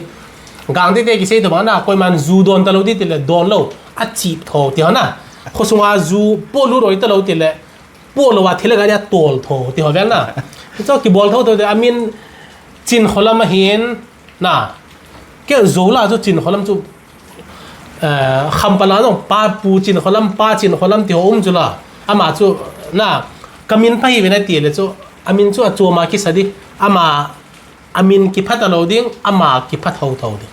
Gang te te kisei to bang na, koiman ju don ta lou di ti le, don lou, achip tho ti ho na. Khosunga ju po lu roi ta lou ti le, po lou a thil a ga dia tol tho ti ho ve na. Chu kibol tho tho de, amin Chin Kholam ahin, Na, kei Zo la chu Chin Kholam chu, eh, Khampala jong pa Pu Chin Kholam, Pa Chin Kholam ti ho um chu la. Ama chu, na, kamin pha hi ve na ti le chu, amin chu achom a kisa di. Ama, amin kipha ta lou ding, ama kipha tho tho ding.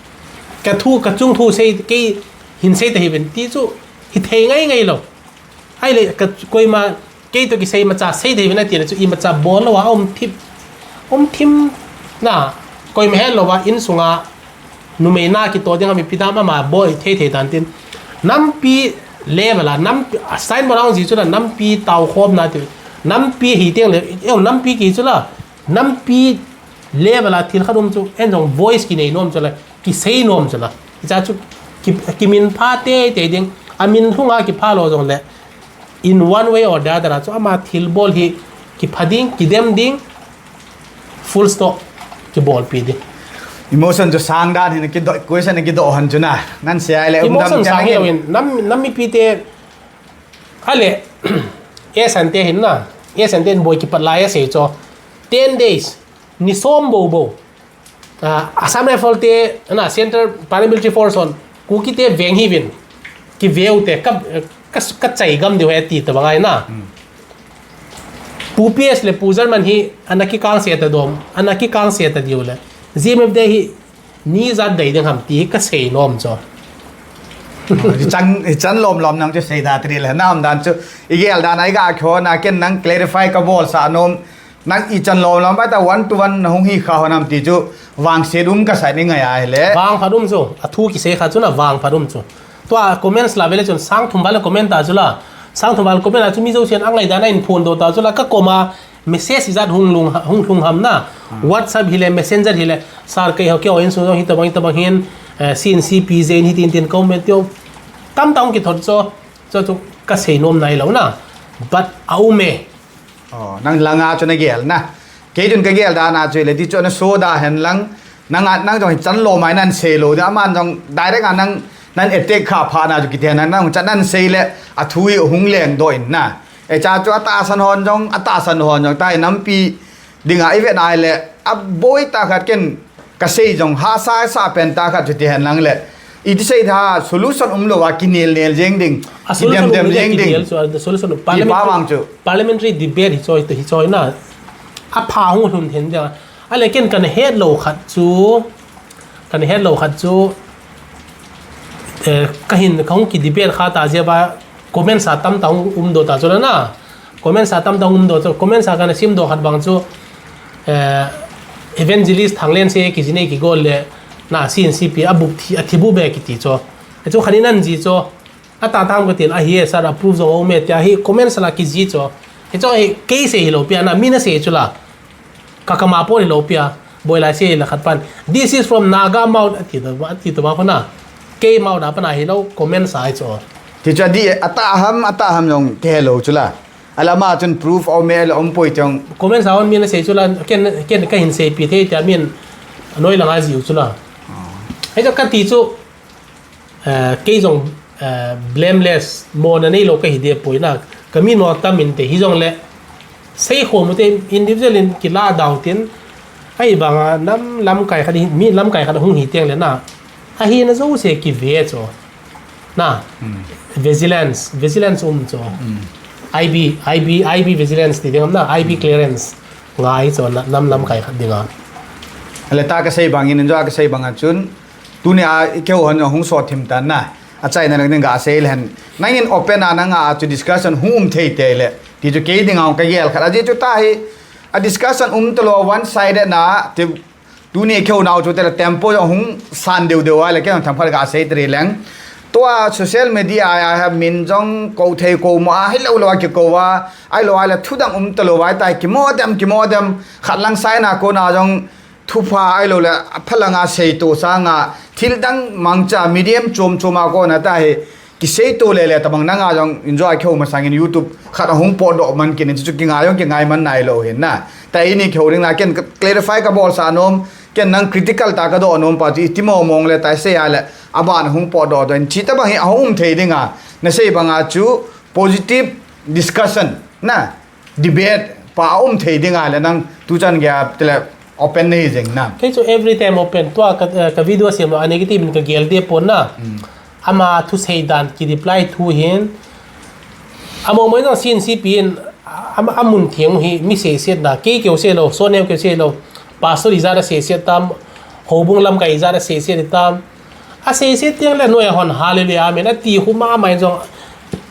Ka thu, ka chung thu sei, kei hin sei ta hi ven ti chu, hi thei ngai ngai lou. Ahile ka koima kei to kisei macha sei thei ve na ti le chu imacha bol lou a um thim. Um thim na koima het lou a insunga numei na kito ding a mipi dam ama boi thei thei tan tin. Nampi level a nam sign mo lang ji chu la nampi tao khom na ti. Nampi hi teng le eu nampi ki chu la nampi level a thil khat um chu en jong voice kinei nom chu la kisei nom chu la. Hicha chu ki, kimin pha tei tei ding. Amin lhunga kipha lou jong le in one way or the other a chu ama thil bol hi kipha ding, kidem ding, full stop, kibolpi ding. Emotion chu sang dan hin kidoh, question kidoh han chu na. Nan sei ai le um Emotion dam sang kya hi lou in, nam, nam mipi te, ale, Esan te hin na, Esan te hin boi kipat lai a sei chu. Ten days, ni som bou bou. Ah, Assam Rifle te, na, Central Paramilitary Force hon, Kuki te veng hi vin. Ki veu te, ka, ka, ka chai gam diu he ti ta bangai na. Hmm. Pu P S le Pu German hi, ana ki kang se ta dom, ana ki kang se ta diu le. G M F te hi, ni jat dei ding ham ti hi ka sei nom chu. Hi chan, hi chan lom lom nang chu sei da tri le, nam dan chu, i gel dan ai ga kho na ken nang clarify ka bol sa nom, Nang i chan lom lom bai ta one to one na hung hi kha ho nam ti chu vangset um ka sai ni ngai a hile. Vangphat um chu, a thu kisei kha chu na vangphat um chu. Tua comments la vele chun sang thum val comment ta chu la. Sang thum val comment a chu mi jousen angai dan a in phone do ta chu la ka koma message ijat hung lhung, hung lhung ham na. Hmm. WhatsApp hile, Messenger hile, sir kei ho kei ho insung jong hi tabang, hi tabang hin, eh, C N C P J in hi tin tin comment tio. Tam ta hung kithot chu, chu chu ka sei nom nai lo na. But a um e. Oh, nang langa chu na gel na. Kei chun ka gel dan a chu le ti chu na so da hen lang. Nang a, nang jong chan lom mai nan sei lo da man jong direct a nang nan attack kha pha na chu kiti nang nang chan nan sei le a thu hi hung leng do in na. E cha chu a tahsan hon jong, a tahsan hon jong tai nampi ding a i vet nai le a boi ta khat ken Ka sei jong ha sa, sa pen ta khat chu ti hen lang le. I ti sei tha solution um lo a kinel nel jeng ding. A solution Kidem dem um le jeng ding. kinel chu, a solution Ti pa parliamentary, mang chu. parliamentary debate hi choi, hi choi na. A pha hung hun hen dia. A le ken kan het lo khat chu. Kan het lo khat chu. Eh, ka hin ka hung ki debate kha ta jia ba comment sa tam ta hung um do ta chu la na. Comment sa tam ta hung um do chu. Comment sa kan sim do khat bang chu. Eh, Evangelist Thanglen se kijinei kigol le na C N C P a buk thi, a thi bu be kiti chu. Chu khanin an ji chu. A ta tam ka tin a hi e sir approve zo me tia hi comment sa la kiji chu. Hi chu hi kei sei hi lo pia na mi na sei chu la. Ka kama po hi lo pia. Boi lai sei la khat pan. This is from Naga mouth a ti to, a ti to ba ko na. Kei mouth a pan a hi lo comment sa hi chu. Ti chu a di a ta ham, a ta ham jong ke lo chu la. Alama chun proof a um e, la um poi chang. Comment sa on min a sei chu la, ken, ken ka hin sei pi thei tia min noi langa jiu chu la. Hei chu ka ti chu, eh, kei jong, eh, blameless, mo na nei lo ka hi de poi na. Ka mi no tam in te hi jong le, sei kho mu te individual in ki la dau tin, ai banga nam lam kai khat hi, mi lam kai khat hung hi tiang le na. A hi na zo se ki ve chu. Na, Hmm. vigilance, vigilance um chu. Hmm. I B, I B, I B vigilance ti ding na, I B Hmm. clearance. Ngai chu na, nam lam kai khat dinga. Le ta ka sei bangin, jo ka sei banga chun, tuni a i keu hon hung so thim ta na. Achaina lang ding gasei lehen. Nangin open a nanga chu discussion hung um thei tei le. Ti chu kei dinga kagel khat. Ajeh chu tahi. A discussion um talou one sided na. Ti tuni keu nau chu tele tempo jong hung san deu deu a le kei tham khat gasei teri leng. Tua social media a, a ha min jong kou thei kou mo a, hilou lou a kikou a, ahilou a le thudang um talou a, tai kimo dem, kimo dem, khat lang saina kona jong thupha ahilou le, aphalanga seito sanga, thil dang mangcha, medium chom chom a kona tahi, kiseito le le tabang nanga jong enjoy keu masangin YouTube khat ahung potdoh man kit in chu kingai jong kingai man nailou hin na. Taini keu ding na ken clarify kabol sa nom, ken nang critical ta kadoh nom pa chu iti mo mong le tai sei a le, aban hung potdoh doh in chi tabang hi ahung um thei dinga, nasei banga chu positive discussion na, debate pa aum thei dinga le nang tuchan gei a tele open nahi jeng na. Kei chu every time open. Tua ka, eh, ka video sem lou a negative in kagel de pon na. Ama thusei dan ki reply thu hin. Amo mo jong sin si pin, ama, amun theng hi mi seiset na. Kei keu sei lou, Soneu keu sei lou. Pastor ijat a seiset tam, houbung lamkai ijat a seiset tam. Aseiset teng le noi a hon hallelujah, amen ati hu mama in jong,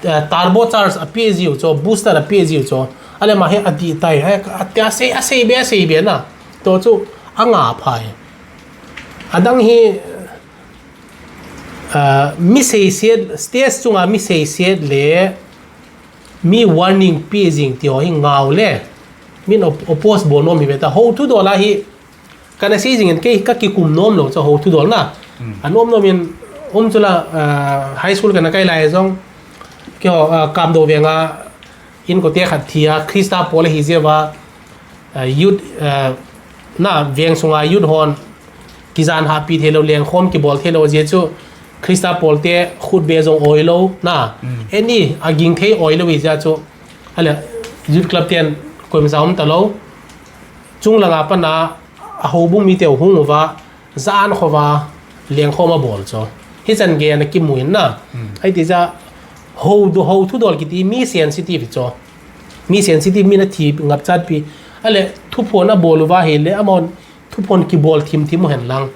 eh, turbo charge ape jiu chu, booster ape jiu chu. Ale ma hi ati tai, he, ati asei, asei be, asei be na. To chu anga phai. Adang hi, eh, mi seiset, stage chunga mi seiset le mi warning pe jing ti ho hi ngau le. Min op-, oppose bol nom hi ve ta. Hou thudol a hi, kana sei jingin kei kakikum nom lou chu hou thudol na. Anom nom in um chu la, ah, high school kana kai lai jong. Kei ho, ah, Kamdou venga inko te khat thi a, Christa Paul hi jeh a, ah, youth, ah, na veng sunga youth hon kijan hapi thei lou, lengkhom kibol thei lou jeh chu Christa Paul te khut be jong oi lou na. Any aging thei oi lou jeh chu. Ale youth club ten koima ja um ta lou. Chung langa pana a houbung mi teu hung uva, jan khova, lengkhom abol chu. Hichan gei ana kimu in na. Ahi ti ja, hou do, hou thudol kiti mi sensitive chu. Mi sensitive mi na thi ngap chat pi. Ale thuphon abol uva hi le amon thuphon kibol thim thim u hen lang.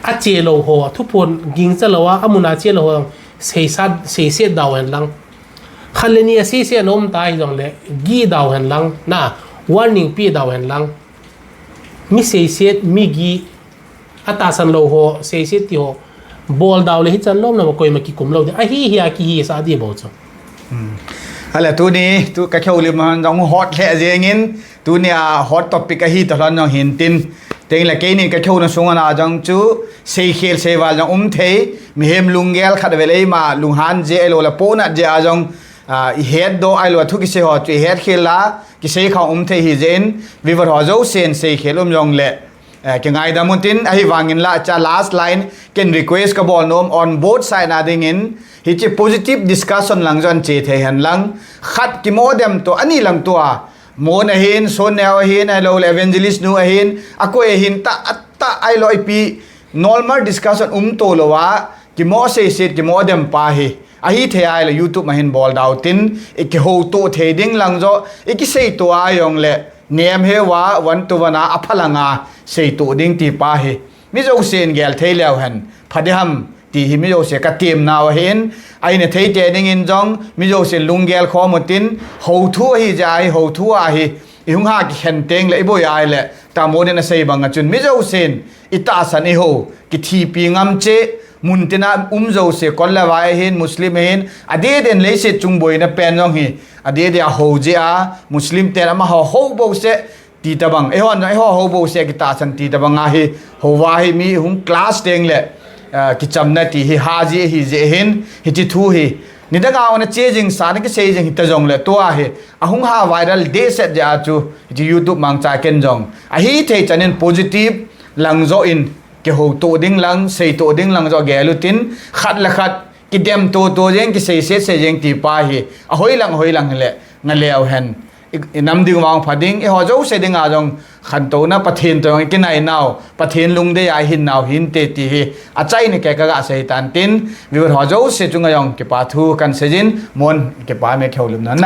Ache lou ho, thuphon gingcha lou a, amun a che lou ho, seisat, seiset dau hen lang. Khat le ni a seiset nom ta hi jong le, gi dau hen lang, na, warning pi dau hen lang. Mi seiset, mi gi, atahsan lou ho, seiset ti ho, bol dau le hichan lom lom koima kikum lou de. Ahi hi a kihi sa di bou chu. Ale tuni, tu ka keu lim han jong hot le jengin, tuni a hot topic ahi ta lon jong hin tin. Teng le keini ka keu na sunga na jong chu, seikhel seival jong um thei, mihem lunggel khat velei ma, lunghan je lo le ponat je a jong, ah, i het do ai lo thu kisei ho chu i het khel la, kisei kha um thei hi jeh in, viewer ho jousen seikhel um jong le, eh, kingaidam un tin, ahivangin la cha last line, ken request kabol nom on both side na dingin, hiche positive discussion lang jong che thei hen lang, khat kimo dem to, ani lang to a, Mon ahin, Soneo ahin, ahilou le evangelist nu ahin, akoi ahin, ta, ta, ahilou ipi, normal discussion um to lou a, kimo seiset, kimo dem pa hi. Ahi thei a le YouTube ma hin bol dau tin, i kihou to thei ding lang jo, i kisei to a jong le, nem he wa, one to one a, apha lang a, sei to ding ti pa hi. Mi jousen gel thei leu hen, pha di ham, ti hi mi jouse ka tem nau ahin, ahi na thei te dingin jong, mi jousen lunggel khom u tin, hou thu ahi jeh a hi, hou thu ahi, i hung ha kikhen teng le i boi ai le, ta mo den a sei bang a chun, mi jousen, i tahsan i hou, kithipi ngam che, mun tin a um jouse, kol le vai ahin, Muslim ahin, a de den leiset chung boina pen jong hi, a de de a hou jeh a, Muslim ten ama hou, hou bou se, ti tabang, eihon, eiho ho bou se kitahsan ti tabang ahi, houva hi mi hung clash teng le, ah, kichamna ti hi ha ji hi je hin, hiche thu hi. Nidang a ona che jing sa na kisei jing hi ta jong le, tua hi, ahung ha viral de set je a chu, hiche YouTube mangcha ken jong. Ahi thei chan in positive lang jo in, kihou to ding lang, sei to ding lang jo gel u tin, khat le khat, kidem to to jeng, kisei set sei jeng ti pa hi, ahoi lang, ahoi lang le, nga leu hen. I, i nam ding vang pha ding, i ho jouse ding a jong khantouna Pathen to jong i kinai nau, Pathen lungdei a i hin nau hinte ti hi, achaina kei kaga sei tan tin, viewer ho jouse chunga jong kipa thu kan sei jin, mon kipa me kihoulim nan.